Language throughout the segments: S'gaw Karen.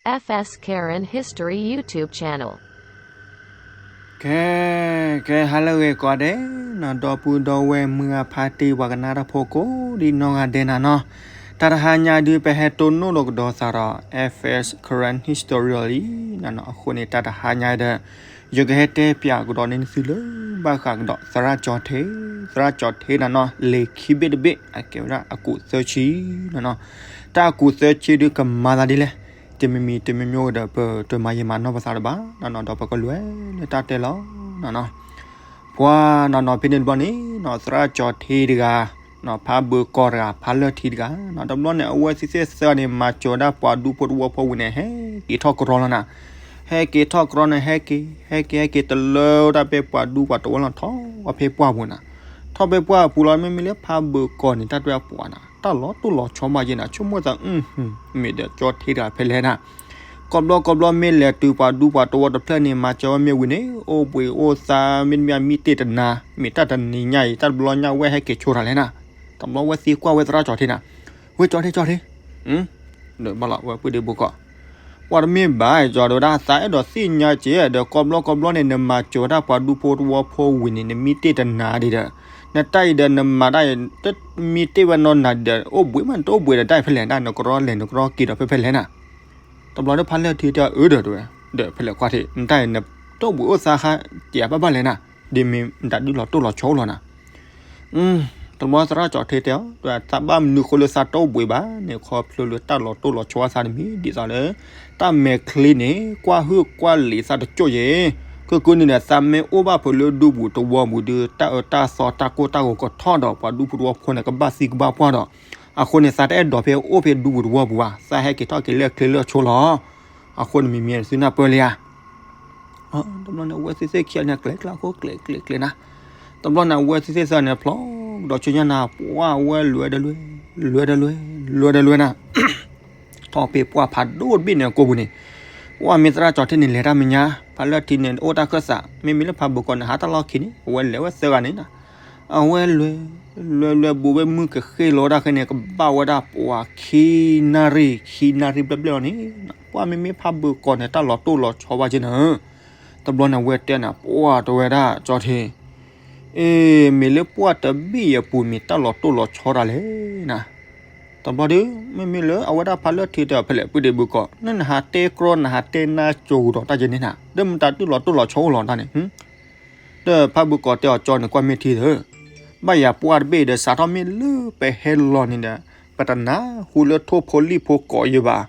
F S Karen History YouTube channel. ကဲ ကဲ ဟါလၢအဂ့ၤကိးဂၤဒဲးနီၤ ဒီပုၢ်ဒီဝဲၢ်မုၢ်ဂၤဖါတံၢ်ပှၤကနၣ်တၢ်ဖိကိးဒံနီၢ်ဂၤဒဲးနၤနီၤ, တၢ်တဟါညါဒုး ပဟဲတိၢ်နီၣ်လိာ်ကဒီးသးဒီး F S Karen History လံနီၤနီၤ, အဃိန့ၣ် တၢ်တဟါညါဒီး ယကဟဲတဲပၠးကဒီးန့ၢ်သုလၢ ဘၣ်ဃးကဒီးသရၣ်ကၠီၤထ့, သရၣ်ကၠီၤထ့နၤနီၤ လံာ်ခံဘ့ၣ်တဘ့ၣ် အကဲဝဲဒၣ်အကူးသၢဆံနီၤနီၤ, တၢ်အကူးသၢဆံဒုးကမၤသးဒ်လဲၣ်, တမံၤမံၤတမံၤမံၤဒီး ပတမၤယံာ်မၤနီၢ်ပသးတဘၣ်နီၤနီၤ, ဒီးပကလဲၤလၢတၢ်တဲလီၤနီၤနီၤ. ပှၤနီၤနီၤ ဖဲန့ၣ်တဘျီန့ၣ်နီၤ သရၣ်ကၠီၤထ့တဂၤ ဖးဘၢကီၢ်တဂၤ ဖးလၢၢ်ထံတဂၤနီၤ, တဘျီန့ၣ် အဝဲသ့ၣ်သၢဂၤန့ၣ် မၤစၢၤဝဲဒၣ်ပှၤဒူဖိတဝီဖိဝံၤန့ၣ် ဟဲက့ၤထီၣ်ကရီလီၤနၤ, ဟဲက့ၤထီၣ်ကရီန့ၣ် ဟဲက့ၤ ဟဲက့ၤ ဟဲက့ၤ တလၢတၢ်ဖဲပှၤဒူပှၤတဝီလီၤ ထီၣ်ဖဲပှၢ်ပူၤနၤ, ထီၣ်ဖဲပှၢ်ပူၤလီၤ မ့မ့ၢ်လၢဖးဘၢကီၢ်န့ၣ် တၢ်တဲအပှၤနၤ တၢ်လီၤတိၢ်လီၤဆီဘၣ်ယဲနၤ ဆိကမိၣ်သး မ့ၢ်ဒီးကၠီၤထ့တဂၤဖဲလဲၣ်နၤ ကိးဘျီကိးဘျီမ့ၢ်လဲၤတုၤပှၤဒူပှၤတဝီတဖျၢၣ်န့ၣ် မၤစၢၤဝဲမ့ၢ်ဝံၤန့ၣ် အိၣ်ဘှံးအိၣ်သါ မ့တမ့ၢ်မံတ့ၢ်တနၤ, မ့ၢ်တၢ်တနံၤညါအံၤ တၢ်တဘျီညါဝဲဟဲက့ၤဆိတၢ်လဲၣ်နၤ, တဘျီဝဲသံကွၢ်ဝဲသရၣ်ကၠီၤထ့နၤ, ဝဲကၠီၤထ့ကၠီၤထ့, ဒီးဘၣ်လီၤဝဲပုၢ်ဒ့ဘိကီး, ပှၤတမ့ၢ်ဘၣ်ကၠီၤဒီးဝဲဒၣ်သးအဲၣ်ဒိးသ့ၣ်ညါက့ၤ ဒီးကိးဘျီကိးဘျီန့ၣ် နမၤစၢၤဝဲဒၣ်ပှၤဒူဖိတဝီဖိဝံၤန့ၣ် နမံတ့ၢ်တနၤဒံးဒီး, နတၢ်အံၤဒီးနမၤတၢ်အံၤ တမံတ့ၢ်ဝဲနီၢ်နၤဒီး အိၣ်ဘှံးမး နတအိၣ်ဘှံးဒီးတၢ်အံၤဖဲလဲၣ်ဒၣ် နကရီလဲၤနကရီက့ၤဒီးဖဲဖဲလဲၣ်နၤ တဘျီဒီးဖးလၢၢ်ထံတဲအီၤ အၢဒီးတဲဝဲ, ဒီးဖဲလဲၣ်ကွၢ်ထံး နတၢ်အံၤနတအိၣ်ဘှံးအိၣ်သါဃါ ကဲဘၣ်ဘၣ်လဲၣ်နၤ, ဒ်မ့ၢ်နတၢ်ဒုးလီၤတိၢ်လီၤဆီအိၣ်လီၤနၤ, တဘျီသရၣ်ကၠီၤထ့တဲအီၤ သးဘၣ်မနုၤဃိလၢသးတအိၣ်ဘှံးဘၣ်န့ၣ် ခီဖျိလၢတၢ်လီၤတိၢ်လီၤဆီအသးတမံၤ ဒ်သိးလၢ တၢ်မဲာ်ချံန့ၣ် ကွၢ်ဟုၣ်ကွၢ်လံၤသးတကၠိၢ်ယဲၢ်, ကကုန့ၣ်ဒီးသးမ့ၢ်အိၣ်ဘၣ်ဖုးလၢဒူပူၤတဝီပူၤဒုး တၢ်အၢတၢ်သီတၢ်ကိၢ်တၢ်ဂီၤကထီၣ်ဒီး ပှၤဒူပူၤတဝီဖိန့ၣ် ကဘၣ်သံကဘၣ်ပှၢ်ဒီး အဃိန့ၣ် သးတအဲၣ်ဒိးဖဲအိၣ်ဖဲဒူပူၤတဝီပူၤဘၣ်, သးဟဲက့ၤထီၣ်က့ၤလၢချ့လၢဆိလီၤ. အဃိန့ၣ်မံၤမံၤသုနၢ်ပၢၢ်လံဧါ. တဘျီန့ၣ် အဝဲသ့ၣ်သ့ၣ်ခံဂၤန့ၣ် ကျဲၤကျဲၤအဃိ ကျဲၤကျဲၤကျဲၤနၤ, တဘျီန့ၣ် အဝဲသ့ၣ်သ့ၣ်သၢန့ၣ် ဖျိကဒီးဆူညါနၤ ပှၢ်ဝဲလွဲဒီးလွဲ, လွဲဒီးလွဲ, လွဲဒီးလွဲနၤ ထီၣ်ဖဲပှၢ်ဖးဒိၣ်တဘ့ၣ်န့ၣ်အကိာ်ပူၤန့ၣ်, ပှၢ်မ့ၢ်သရၣ်ကၠီၤထ့န့ၣ် လဲၤတၢ်မဲာ်ညါ, ဖးလၢၢ်ထံန့ၣ် အိၣ်တၢ်ခၢၣ်စး, မ့မ့ၢ်လၢဖးဘၢကီၢ်န့ၣ် ဟးတၢ်လီၢ်ခံန့ၣ် အဝဲလဲၤဝဲသၢဂၤန့ၣ်နၤ, အဝဲလွဲ, လွဲလွဲဘူးဝဲမုၢ်ကဃ့ၢ်လီၤတၢ်ခဲန့ၣ် ကဘၣ်ဝဲဒၣ်ပှၢ်ခံနၣ်ရံၣ် ခံနၣ်ရံၣ်ဘျဲၣ်ဘျဲၣ်လီၤန့ၣ်, ပှၢ်မ့မ့ၢ်ဖးဘၢကီၢ်န့ၣ် တၢ်လီၤတိၢ်လီၤဆီဘၣ်က့နၤ, တဘျီန့ၣ် အဝဲတဲနၤ ပှၢ်တဲဝဲဒၣ်ကၠီၤထ့ အ့ မ့ၢ်လၢပှၢ်တဘ့ၣ်အပူၤ မ့ၢ်တၢ်လီၤတိၢ်လီၤဆီတၢ်လဲၣ်နၤ, တဘျီဒီး မ့မ့ၢ်လၢအဝဲဒၣ်ဖးလၢၢ်ထံတဲအီၤဖဲလဲၣ် ပုၢ်ဒ့ဘုကီး နနဟးတဲကြီ နဟးတဲနါကၠိၤကဒီးတၢ်ယဲန့ၣ်နၤ ဒီးမတၤတၢ်လီၤတိၢ်လီၤဆီအိၣ်လီၤတၢ်န့ၣ်, ဒီးဖးဘုကီးတဲအီၤကၠီၤန့ၣ် ကွၢ်မ့ၢ်ထံဒီး ဘၣ်ယၤပှၢ်တဘ့ၣ်ဒီး စးထီၣ်မ့ၢ်လၢပဟဲလီၤန့ၣ်ဒီး ပတနၢ်ဟူလၢထိၣ်ဖိလံၣ်ဖိကိးယံၤဘၣ်,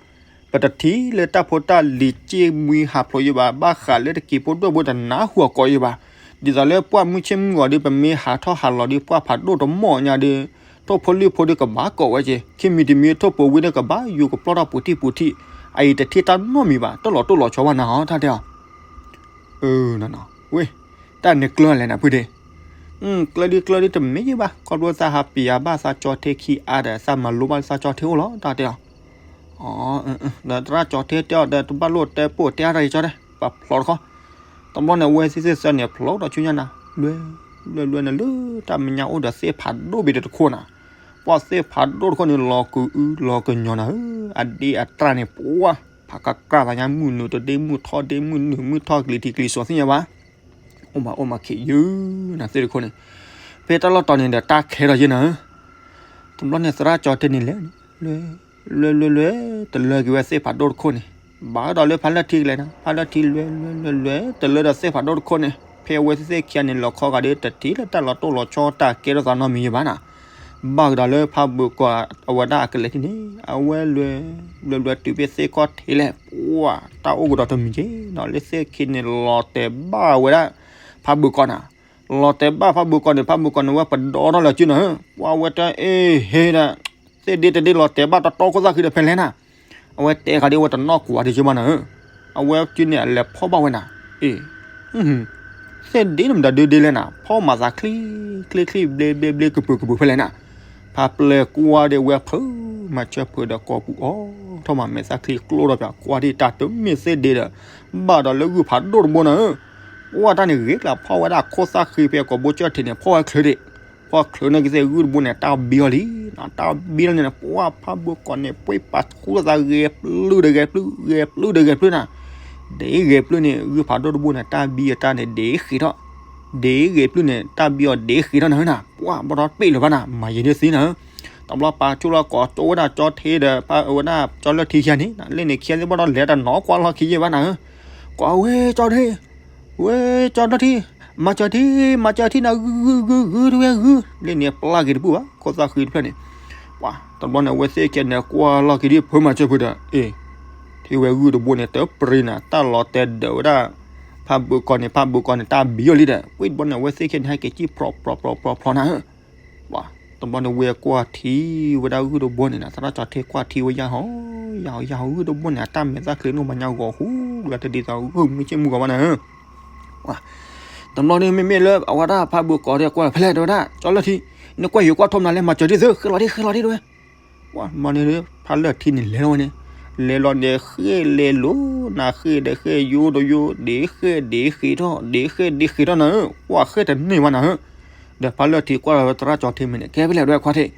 ပတထံၣ်လၢတၢ်ဖိတၢ်လံၤစ့ၢ်မှံဟးဖျိးယံၤဘၣ်, ဘၣ်ဃးလၢတက့ၤဖိဒိၣ်ဖိတနၢ်ဟူအီၤကိးယံၤဘၣ်, ဒ်သိးလၢပှၢ်မုၢ်ဆ့ၣ်မုၢ်ဂီၤဒီး ပမ့ၢ်ဟးထီၣ်ဟးလီၤဒီး ပှၢ်ဖးဒိၣ်တမီၢ်ညါဒီး ထိၣ်ဖိလံၣ်ဖိဒီးကဘၣ်ကိးဝဲက့ၤ, ခံမံၤတမံၤထိၣ်ဖိဝံၤဒီးကဘၣ်ယူၤကပျီၢ်ထီၣ်ပူၤထံၣ်ပူၤထံၣ်, အအံၤတထံၣ်တၢ်နီတမံၤဘၣ်, တၢ်လီၤတိၢ်လီၤဆီဘၣ်နၤဟီ တၢ်တဲအီၤ ဝ့ၢ် တၢ်န့ၣ်ကျၢၤလဲၣ်နၤဖုဒ့, ကျၢၤဒ်ကျၢၤဒ်တမ့ၢ်ယံၤဘၣ်, ခီဖျိသးဟးပျးဘၣ်သးကၠီၤထ့ခံအါဒီး သးမၤလိဘၣ်သးကၠီၤထ့အိၣ်လီၤ တၢ်တဲအီၤ, ဒီးသရၣ်ကၠီၤထ့တဲအီၤဒီး တဘၣ်လိၣ်တဲပိၢ်တဲအါတၢ်ယံၤကၠီၤတဲ ပှၤဖျိတခီ, တဘျီန့ၣ် အဝဲသ့ၣ်သၢန့ၣ် ဖျိဒီးဆူညါနၤ လွဲ လွဲလွဲန့ၣ်လၢတၢ်မဲာ်ညါအိၣ်ဒီးသ့ၣ်ဖးဒိၣ်ဘ့ၣ်တခိၣ်နၤ, ပှၢ်သ့ၣ်ဖးဒိၣ်တခိၣ်န့ၣ် လီၤကအုလီၤကညီနၤဧၢ, အဒ့အတြၢ်န့ၣ် ပှၢ် ဖးကကြၢ်သးညါ မုၢ်နုာ်တဒ့မုၢ်ထီၣ်ဒ့မုၢ်နုာ်မုၢ်ထီၣ်ကလံၤထံးကလံၤစိးသ့ၣ်ညါဘၣ်, အိၣ်မးအိၣ်မးခံးယုၢ်နၤသ့ၣ်တခိၣ်န့ၣ်, ဖဲတၢ်လီၢ်တီၤန့ၣ်ဒီးတၢ်ခဲထီၣ်ယဲနၤဧၢ, တဘျီန့ၣ်သရၣ်ကၠီၤထ့န့ၣ်လဲၤ လွဲ လွဲလွဲလွဲ တလၢက့ၤဝဲသ့ၣ်ဖးဒိၣ်တခိၣ်န့ၣ်, ဘၣ်ကဒီးလၢဖးလၢၢ်ထံကလဲၤနၤ, ဖးလၢၢ်ထံလွဲလွဲလွဲလွဲ တလၢဒီးသ့ၣ်ဖးဒိၣ်တခိၣ်န့ၣ်, ဖဲအဝဲသ့ၣ်သ့ၣ်ခံဂၤန့ၣ် လီၤခီဂာ်ဒီး တထံၣ်လၢတၢ်လီၤတိၢ်လီၤဆီတၢ်ကဲထီၣ်သးနီတမံၤယံၤဘၣ်နၤ, ဘၣ်ကဒီးလၢဖးဘုကီးအဝဲဒၣ်အကလဲၤထံၣ်န့ၣ် အဝဲလွဲ လွဲလွဲတုၤဖဲသ့ၣ်ခီၣ်ထံးလဲၣ်, ပှၢ် တၢ်အိၣ်ကဒီးတမံၤက့ၤနီၤ လၢသ့ၣ်ခံန့ၣ် လီၤတဲာ်ဘၣ်ဝဲဒၣ် ဖးဘုကီးနၤ, လီၤတဲာ်ဘၣ်ဖးဘုကီးန့ၣ် ဖးဘုကီးန့ၣ် ဝဲပဒီထီၣ်လၢစုနၤဧၢ, ပှၢ်ဝဲတၢ်အ့ဟ့ဒီး သ့ၣ်ဒ့တဒ့လီၤတဲာ်ဘၣ်တတီခိၣ်သၣ်ဃံဒီးဖဲလဲၣ်နၤ, အဝဲတဲဃာ်ဒ်ဝဲတနီၣ်ကွၢ်ဒံးက့ၤဘၣ်နၤဧၢ, အဝဲစုန့ၣ်အလဲၤဖီၣ်ဘၣ်ဝဲနၤ, အ့ သ့ၣ်ဒ့န့ၣ်မတၤဒုဒ့လဲၣ်နၤ ဖီၣ်မၤသးချံ ချံချံဘျ့ဘျ့ဘျ့ကပူၤကပူၤဖဲလဲၣ်နၤ, ဖးပျဲၢ်ကွၢ်ဒံးဝဲဖုး မၤဆၢဖုးဒီးကိာ်ပူၤအီၤ ထီၣ်မၤမဲာ်သၣ်ချံကျိဒီးပၠးကွၢ်ဒံးတၢ်တမ့ၢ်သ့ၣ်ဒ့ဒီး ဘၣ်ဒီးလၢဂုၢ်ဖးဒိၣ်တဘိနၤဧၢ, ပှၢ်တၢ်န့ၣ်ဂ့ၤကျါဖီၣ်ဝဲဒၣ်ခိၣ်သၣ်ဃံဖဲကိာ်ဘိကၠၢၢ်ထံးန့ၣ် ဖီၣ်ဝဲချၢဒံး, ဖီၣ်ချုးန့ၢ်ကသ့ၣ်ဂုၢ်တဘိန့ၣ် တၢ်ဘံအီၤလံ, တၢ်ဘံလီၤန့ၣ် ပှၢ်ဖးဘိကီးန့ၣ် ပှ့ၤပာ်ဆူလိာ်သးဂဲၤပျုၢ်ဒီးဂဲၤပျုၢ် ဂဲၤပျုၢ်ဒီးဂဲၤပျုၢ်နၤ, ဒ်ဂဲၤပျုၢ်န့ၣ် ဂုၢ်ဖးဒိၣ်တဘိန့ၣ် တၢ်ဘံအတၢ်န့ၣ် ဒ်ဃ့ထီၣ်, ဒ်ဂဲၤပျုၢ်န့ၣ် တၢ်ဘံအီၤဒ်ဃ့ထီၣ်နၤဧၢနၤ, ပှၢ်ဘီထီၣ်ပ့ၣ်လၢၤဘၣ်နၤ, မၤယံာ်ဒ်သ့နၤဧၢ, တဘျီပာ်ဆူၣ်လီၤကိးကၠိဝဲဒၣ်ကၠီထံဒီး ဝဲဒၣ်ကၠီလၢၢ်ထံခံဂၤန့ၣ် လၢန့ၣ်ခံဂၤသ့ၣ်ဘီဒီးလဲၤတနီၤကွၢ်လီၢ်ခံယဲၢ်ဘၣ်နၤဧၢ, ကွၢ်ဝဲကၠီထံ ဝဲကၠီလၢၢ်ထံ, မၤစၢၤထံ မၤစၢၤထံနၤ ဂုၢ်ဂုၢ်ဂုၢ်ဂုၢ်ထံဝဲဂုၢ်, လၢန့ၣ်ပျၢ်က့ၤတပူၤဘၣ် ခိၣ်သၣ်ဃံတဖျၢၣ်န့ၣ်, ပှၤတဘျီန့ၣ် အဝဲသ့ၣ်ခဲန့ၣ် ကွၢ်လီၢ်ခံဒ်ဖုမၤစၢၤဖုဒီး အ့ၣ်, ထံဝဲဂုၢ်တဘိန့ၣ် တပြံနၤ တၢ်လီၤတဲာ်ဒၢးဝဲဒၣ် ဖးဘိကီးန့ၣ် ဖးဘိကီးန့ၣ် တၢ်ဘံအီၤလံဒီး ဝဲတဘျီန့ၣ် အဝဲသ့ၣ်ခဲန့ၣ် ဟဲက့ၤကံၣ်ဖြီဖြီဖြီဖြီနၤဧၢ ပှၤတဘျီန့ၣ် ဝဲကွၢ်ထံဝဲဒၣ်ဂုၢ်တဘိန့ၣ်နၤ သရၣ်ကၠီထံကွၢ်ထံဝဲယါဟီ ယါဟီယါဟီ ဂုၢ်တဘိန့ၣ် အတၢ်မဲာ်သၣ်ချ့န့ၣ် မၤညါဂီၤဟူလၢတဒ်သိးဂုၢ်မုၢ်ဆ့ၣ်မုၢ်ဂီၤဘၣ်နၤဧၢ, ပှၤတဘျီန့ၣ် မ့မ့ၢ်လၢအဝဲဒၣ်ဖးဘိကီးဒီး ကွၢ်ဖဲလဲၣ်တဲဝဲဒၣ် ကၠီလၢၢ်ထံ, နကွၢ်ယိၤကွၢ်ထီမနုၤလဲၣ် မၤစၢၤဒ်သိး ဃဲလီၤဒ် ဃဲလီၤဒ်တဲဝဲ ပှၤတဘျီန့ၣ် ဖးလၢၢ်ထံန့ၣ် လဲၤလီၤဝဲန့ၣ်, လဲၤလီၤန့ၣ် ဃ့လဲၤလိၤနၤ ဃ့ဒီးဃ့ယိဒီးယိ ဒ်ဃ့ဒ်ဃ့ထီၣ် ဒ်ဃ့ဒ်ဃ့ထီၣ်နၤဧၢ, ပှၤဃ့တန့ၢ်ဘၣ်နၤဧၢ, ဒီးဖးလၢၢ်ထံကွၢ်လီၤဝဲသရၣ်ကၠီထံမ့ၢ်န့ၣ် ကဲဖဲလဲၣ်ဒ်ခွါထံး,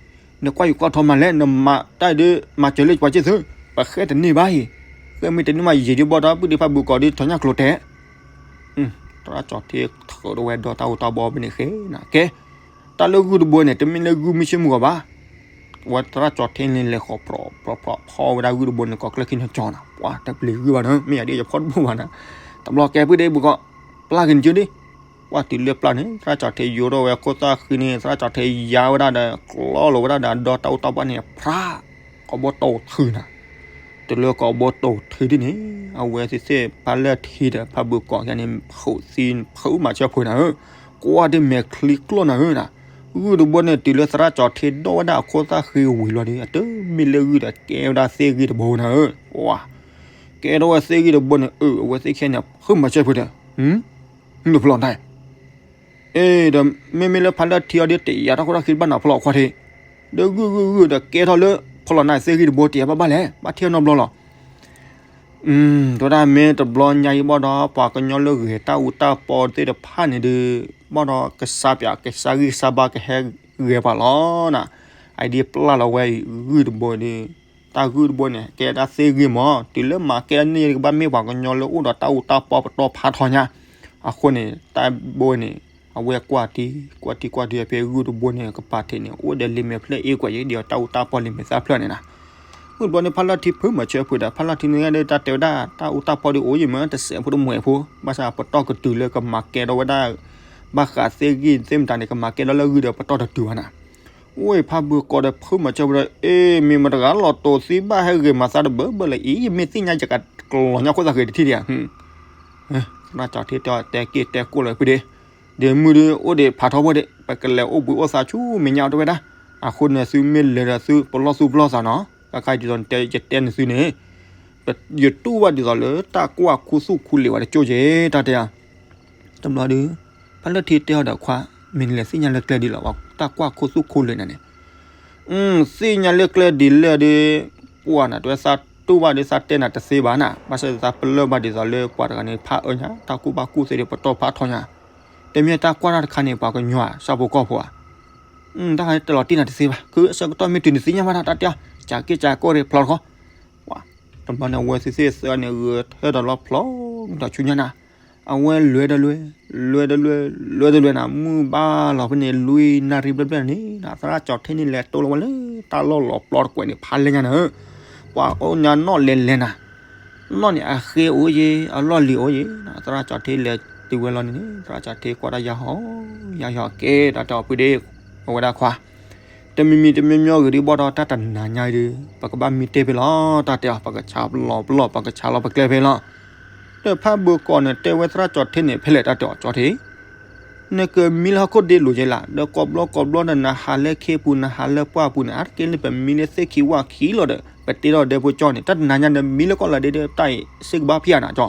နကွၢ်ယိၤကွၢ်ထီမနုၤလဲၣ် နမၤတၢ်ဒ် မၤစၢၤလၢပှၤက့ၢ်သု, ပဃ့တန့ၢ်ဘၣ်အံၤ, ဃ့မ့ၢ်တန့ၢ်မး ယံာ်ဒ်ဘီဒီး ပုၢ်ဒ့ဖးဘိကီးဒ်ထီညၣ်ကျိၤတဲာ် သရၣ်ကၠီထံထုးဒီးဝဲဒီးတၢ်အူတၢ်ဘီဖဲန့ၣ်ဃဲနၤ ကဲ, တၢ်လၢဂုၢ်တဘိန့ၣ် တမ့ၢ်လၢဂုၢ်မုၢ်ဆ့ၣ်မုၢ်ဂီၤဘၣ်, ဝဲသရၣ်ကၠီထံန့ၣ်လဲၤဃီၤဖြီဖြီဖီဝဲဒၣ်ဂုၢ်တဘိန့ၣ် ကိးကျၢၢ်ခံနီၤကၠီနၤ ပှၤတပျံၤဂုၢ်ဘၣ်နၤ မ့ၢ်ယၤဒ်ယဖီၣ်တဘိဘၣ်နၤ, တဘျီကဲပုၢ်ဒ့ဘုကီး, ပျၢ်က့ၤနကၠိဒ် ပှၤတုၤလၢပျၢ်န့ၣ် သရၣ်ကၠီထံယိၤထီၣ်ဝဲခိၣ်သၣ်ဃံန့ၣ် သရၣ်ကၠီထံယါဝဲဒၣ်ဒီး ကျီလိာ်ဝဲဒၣ်ဒီး ဒီးတၢ်အူတၢ်ဘီန့ၣ် ဖြး ကိးဘီတိၢ်ထုနၤ တုၤလၢကိးဘီတိၢ်ထုဒ်န့ၣ် အဝဲသ့ၣ်သ့ၣ်ဖးလၢၢ်ထံဒီးဖးဘိကီးယါန့ၣ် ဖုးသံဖုးမၤစၢၤဖုးနၤဧၢ, ကွၢ်ဒ်မဲာ်ချံကျိၣ်နၤဧၢနၤ, ဂုၢ်တဘိန့ၣ် တုၤလၢသရၣ်ကၠီထံဒိၣ်ဝဲဒၣ်အခိၣ်သၣ်ဃံဝံၤလီၤဒီး အတမ့ၢ်လၢဂုၢ်ဒီးကဲဝဲဒၣ်သ့ၣ်ဂ့ၢ်တဘိနၤဧၢ, ပှၤ ကဲထီၣ်ဝဲသ့ၣ်ဂ့ၢ်တဘိန့ၣ် အၢ အဝဲသ့ၣ်ခဲန့ၣ် ဖုးမၤစၢၤဖုးဒီး နဖျီၣ်နၤ အ့ ဒီးမ့မ့ၢ်လၢဖးလၢၢ်ထံအီၤဒ်တယာ်တၢ်ခိၣ်တၢ်ဃံတဘၣ်နၤဖျီၣ်ခွါထံး, ဒီးဂုၢ်ဂုၢ်ဂုၢ်ဒီးကဲထီၣ်လၢ ဖျီၣ်နၤသ့ၣ်ဂ့ၢ်တဘိတယာ်ဘၣ်ဘၣ်လဲၣ် ဘၣ်ထံၣ်နီတဘျီလီၤ. တဲဝဲဒၣ်မ့ၢ်တဘျီညါအံၤဘၣ်ဒီး ပှၤကညီလၢဂဲၤတၢ်အူတၢ်ပီသ့ၣ်တဖၣ်န့ၣ်ဒီး ဘၣ်ဒီးကစၢ်ပၠး ကစၢ်ဂံၢ်စၢ်ဘါကဟဲဂဲၤပှၤလီၤနၤ. အအံၤဒ်ပျၢ်လီၤဝဲဂုၢ်တဘိဒီး တၢ်ဂုၢ်တဘိန့ၣ် ကဲဒၣ်သ့ၣ်ဂ့ၢ်မး တုၤလၢမၤကဲန့ၣ် ကဘၣ်မ့ၢ်ပှၤကညီလၢအိၣ်ဒီးတၢ်အူတၢ်ပီပတီၢ်ဖးထီညါ. အဃိန့ၣ် တၢ်ဘိန့ၣ် အဝဲကွၢ်ထံ ကွၢ်ထံကွၢ်ထံဖဲဂုၢ်တဘိန့ၣ် ကပၤထံးန့ၣ် အိၣ်ဒီးလံာ်မဲာ်ဖျၢၣ်အ့ၣ်ကွဲးယံၤဒီးတၢ်အူတၢ်ပီလံာ်မဲာ်သၣ်ဖျၢၣ်န့ၣ်နၤ. ဂုၢ်တဘိန့ၣ် ဖးလၢၢ်ထံဖုးမၤစၢၤဖုးဒီး ဖးလၢၢ်ထံန့ၣ်ဂ့ၤဒီး တၢ်တဲဝဲဒၣ် တၢ်အူတၢ်ပီဒီးအိၣ်ယံၤမး တစဲးဖိတမှဲးဖိ ဘၣ်ဆၣ်ပတီၢ်ကတုၤလၢကမၤကဲထီၣ်ဝဲဒၣ် ဘၣ်ဃးသ့ၣ်ဂ့ၢ်သ့ၣ်မတၤန့ၣ် ကမၤကဲထီၣ်လၢဂုၢ်ဒီးပတီၢ်တတုၤဘၣ်နၤ. အိၣ်ဖးဘုးကိးဒီးဖုးမၤစၢၤဖုးဒီး အ့ မ့ၢ်မတဂၤလီၤတိာ်သံဘၣ်ဟဲဂ့ၤမၤသးတဘၢဘၢလၢအံၤ ယမ့ၢ်သ့ၣ်ညါယကကလီၤညါခိၣ်သၣ်ဃံတထံၣ်ဒံးဧါ. သရၣ်ကၠီထံတဲက့ၤတဲကိၣ်လၢဖုးဒ့ ဒ့မုၢ်ဒုးအိၣ်ဒံးဖးထီဖိဒံး ပကလဲၤအိၣ်ဘှံးအိၣ်သါဆူမဲာ်ညါတဲဝဲဒၣ်. အဃိန့ၣ်သုမ့ၢ်လဲၤဒီးသုပလီၢ်သူၣ်ပလီၢ်သးနီၤ ကခါဒ်သိးယတဲန့ၢ်သုန့ၣ် ယတူၢ်ဘၣ်ဒ်သိးလၢတၢ်ကွၢ်ခူသူၣ်ခူလံာ်ဝဲတကၠိၢ်က့ၤ တၢ်တဲဧါ. တဘျီဒုး ဖးလၢၢ်ထံတဲအီၤဒီးခွါ မ့ၢ်နလဲၤသ့ၣ်ညါလၢကျဲဒ်လဲၣ် တၢ်ကွၢ်ခူသူၣ်ခူလံာ်နၤန့ၣ် သ့ၣ်ညါလၢကျဲဒ်လဲၣ်ဒီး ပှၢ်နၤတဲဝဲသးတူၢ်ဘၣ်ဒီးသးတဲနၤတသ့ဘၣ်နၤ ဘၣ်ဆၣ်သးပလၢၢ်ဘၣ်ဒ်သိးလၢပှၤတဂၤန့ၣ် ဖးအၢညါ တၢ်ကူၣ်ဘၣ်ကူၣ်သ့ဒီးပတီၢ်ဖးထီညါ တမ့ၢ်တၢ်ကွၢ်တၢ်တခါန့ၣ် ပှၤကညီဧါ ဆၣ်ဖိကီၢ်ဖိဧါ တၢ်တလီၤတံၢ်နၤတသ့ဘၣ် ခုအဆၢကတီၢ်မ့ၢ်တုၤနသ့ၣ်ညါဘၣ်တၢ်တဲအီၤ ကးက့ၢ်ကးကီၢ်ဒီးဖျီတခီ တဘျီန့ၣ် အဝဲသ့ၣ်သ့ၣ်သၢန့ၣ် ဂဲၤထၢၣ်ဒီးလီၤဖျီဒီးဆူညါနၤ အဝဲလွဲၢ်တလွဲၢ် လွဲၢ်တလွဲၢ် လွဲၢ်တလွဲၢ်နၤ မုၢ်ဘၣ်လီၤဖဲန့ၣ် လွံၢ်နၣ်ရံၣ်ဘျဲၣ်ဘျဲၣ်န့ၣ် သရၣ်ကၠီထံန့ၣ်လဲၤတိၢ်လီၤဝဲလၢတၢ်လီၢ်လီၤပျီတကွဲးန့ၣ် ဖးလဲၢ်ညါနၤ ပှၤအိၣ်ညါနီၣ်လဲၤလဲၤနၤ နီၣ်န့ၣ်အဃ့အိၣ်ယ့ၤ အလီၢ်လံၤအိၣ်ယ့ၤ သရၣ်ကၠီထံလဲၤတုၤဝဲလီၤန့ၣ် သရၣ်ကၠီထံကွၢ်တၢ်ယါဟီ ယါဟီကဲ တၢ်တဲအီၤဖုးဒ့ အဝဲဒၣ်ခွါ တမံၤမံၤတမံၤမံၤဂ့ၤဒ်ဘၣ်ဒီး တၢ်တနၤညါအံၤဒီး ပကဘၣ်မံတ့ၢ်ဖဲလီၤ တၢ်တဲအီၤ ပကဆါလီၤပလီၢ် ပကဆါလီၤပကျဲဖဲလီၤ ဒီးဖးဘုးကိးန့ၣ် တဲဝဲသရၣ်ကၠီထံန့ၣ် ဖဲလဲၣ်တၢ်တဲအီၤကၠီထံ နကမံလၢဟီၣ်ခိၣ်ဒ့လိၤယဲလး ဒီးကိးဘျီကိးဘျီဒီး နဟးလၢခ့ပူၤ နဟးလၢပှၢ်ပူၤန့ၣ် အါတက့ၢ်လၢပမံလၢသ့ၣ်ခံဝၣ်ခံလီၤဒီး ပတ့ထီၣ်ဒဲဖိကၠီန့ၣ် တၢ်တနၤညါနမံလၢကီၢ်လၢဒ့ဒီး တၢ်အံၤစ့ၢ်ကဘၣ်ဖံးဧါနၤကၠီ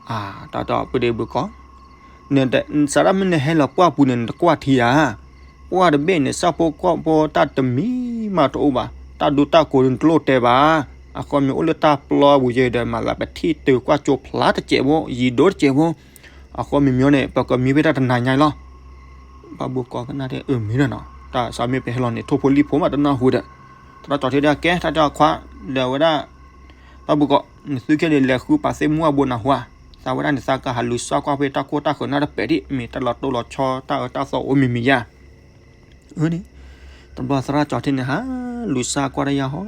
အါ တၢ်တဲအီၤဖုးဒ့ဘုးကိး နစးဒၣ်မ့ၢ်နဟဲလီၤပှၢ်ပူၤန့ၣ် နတကွၢ်ထံဧါ. ပှၢ်တဘ့ၣ်န့ၣ် ဆၣ်ဖိကီၢ်ဖိတၢ်တမံၤမးတအိၣ်ဘၣ်. တၢ်ဒူတၢ်ကိးဒုးနတလိၣ်တဲဘၣ်. အဃိမ့ၢ်အိၣ်လၢတၢ်ပျီပူၤယဲဒီး မၤသးပထံၣ်တုၤကွၢ်ကၠိဖျါတစဲးဖိ ယံၤဒိတစဲးဖိ. အဃိမ့ၢ်မ့ၢ်န့ၣ် ပကမံဖဲတၢ်တနၤညါအံၤလီၤ. ဘၣ်ဘိကီၢ်ကနၣ်တဲအၢမ့ၢ်နီၤ, တၢ်စးမ့ၢ်ပဟဲလီၤန့ၣ် ထိၣ်ဖိလံၣ်ဖိမးတနၢ်ဟူဒီး, သရၣ်ကၠီၤထံတဲကဲ တၢ်တဲအီၤခွါ, ဒီးဝဲဒၣ် ဘၣ်ဘိကီၢ် နသုခဲန့ၣ် လဲၤဃုပာ်သ့ၣ်မုၢ်အဘိနၢ်ဟူဧါ, သးဝဲဒၣ်န့ၣ် သးကဟးလူၤစၢ်ကွၢ်ဖဲတၢ်ကိၢ်တၢ်ဃၢၤနၢ်တပဲာ်ဒံး မ့ၢ်တၢ်လီၤတိၢ်လီၤဆီတၢ်အၢတၢ်သီအိၣ်မံၤမံၤယါ အန့ၣ်, တဘျီသရၣ်ကၠီၤထံန့ၣ် ဟးလူၤစၢ်ကွၢ်တၢ်ယါဟီ,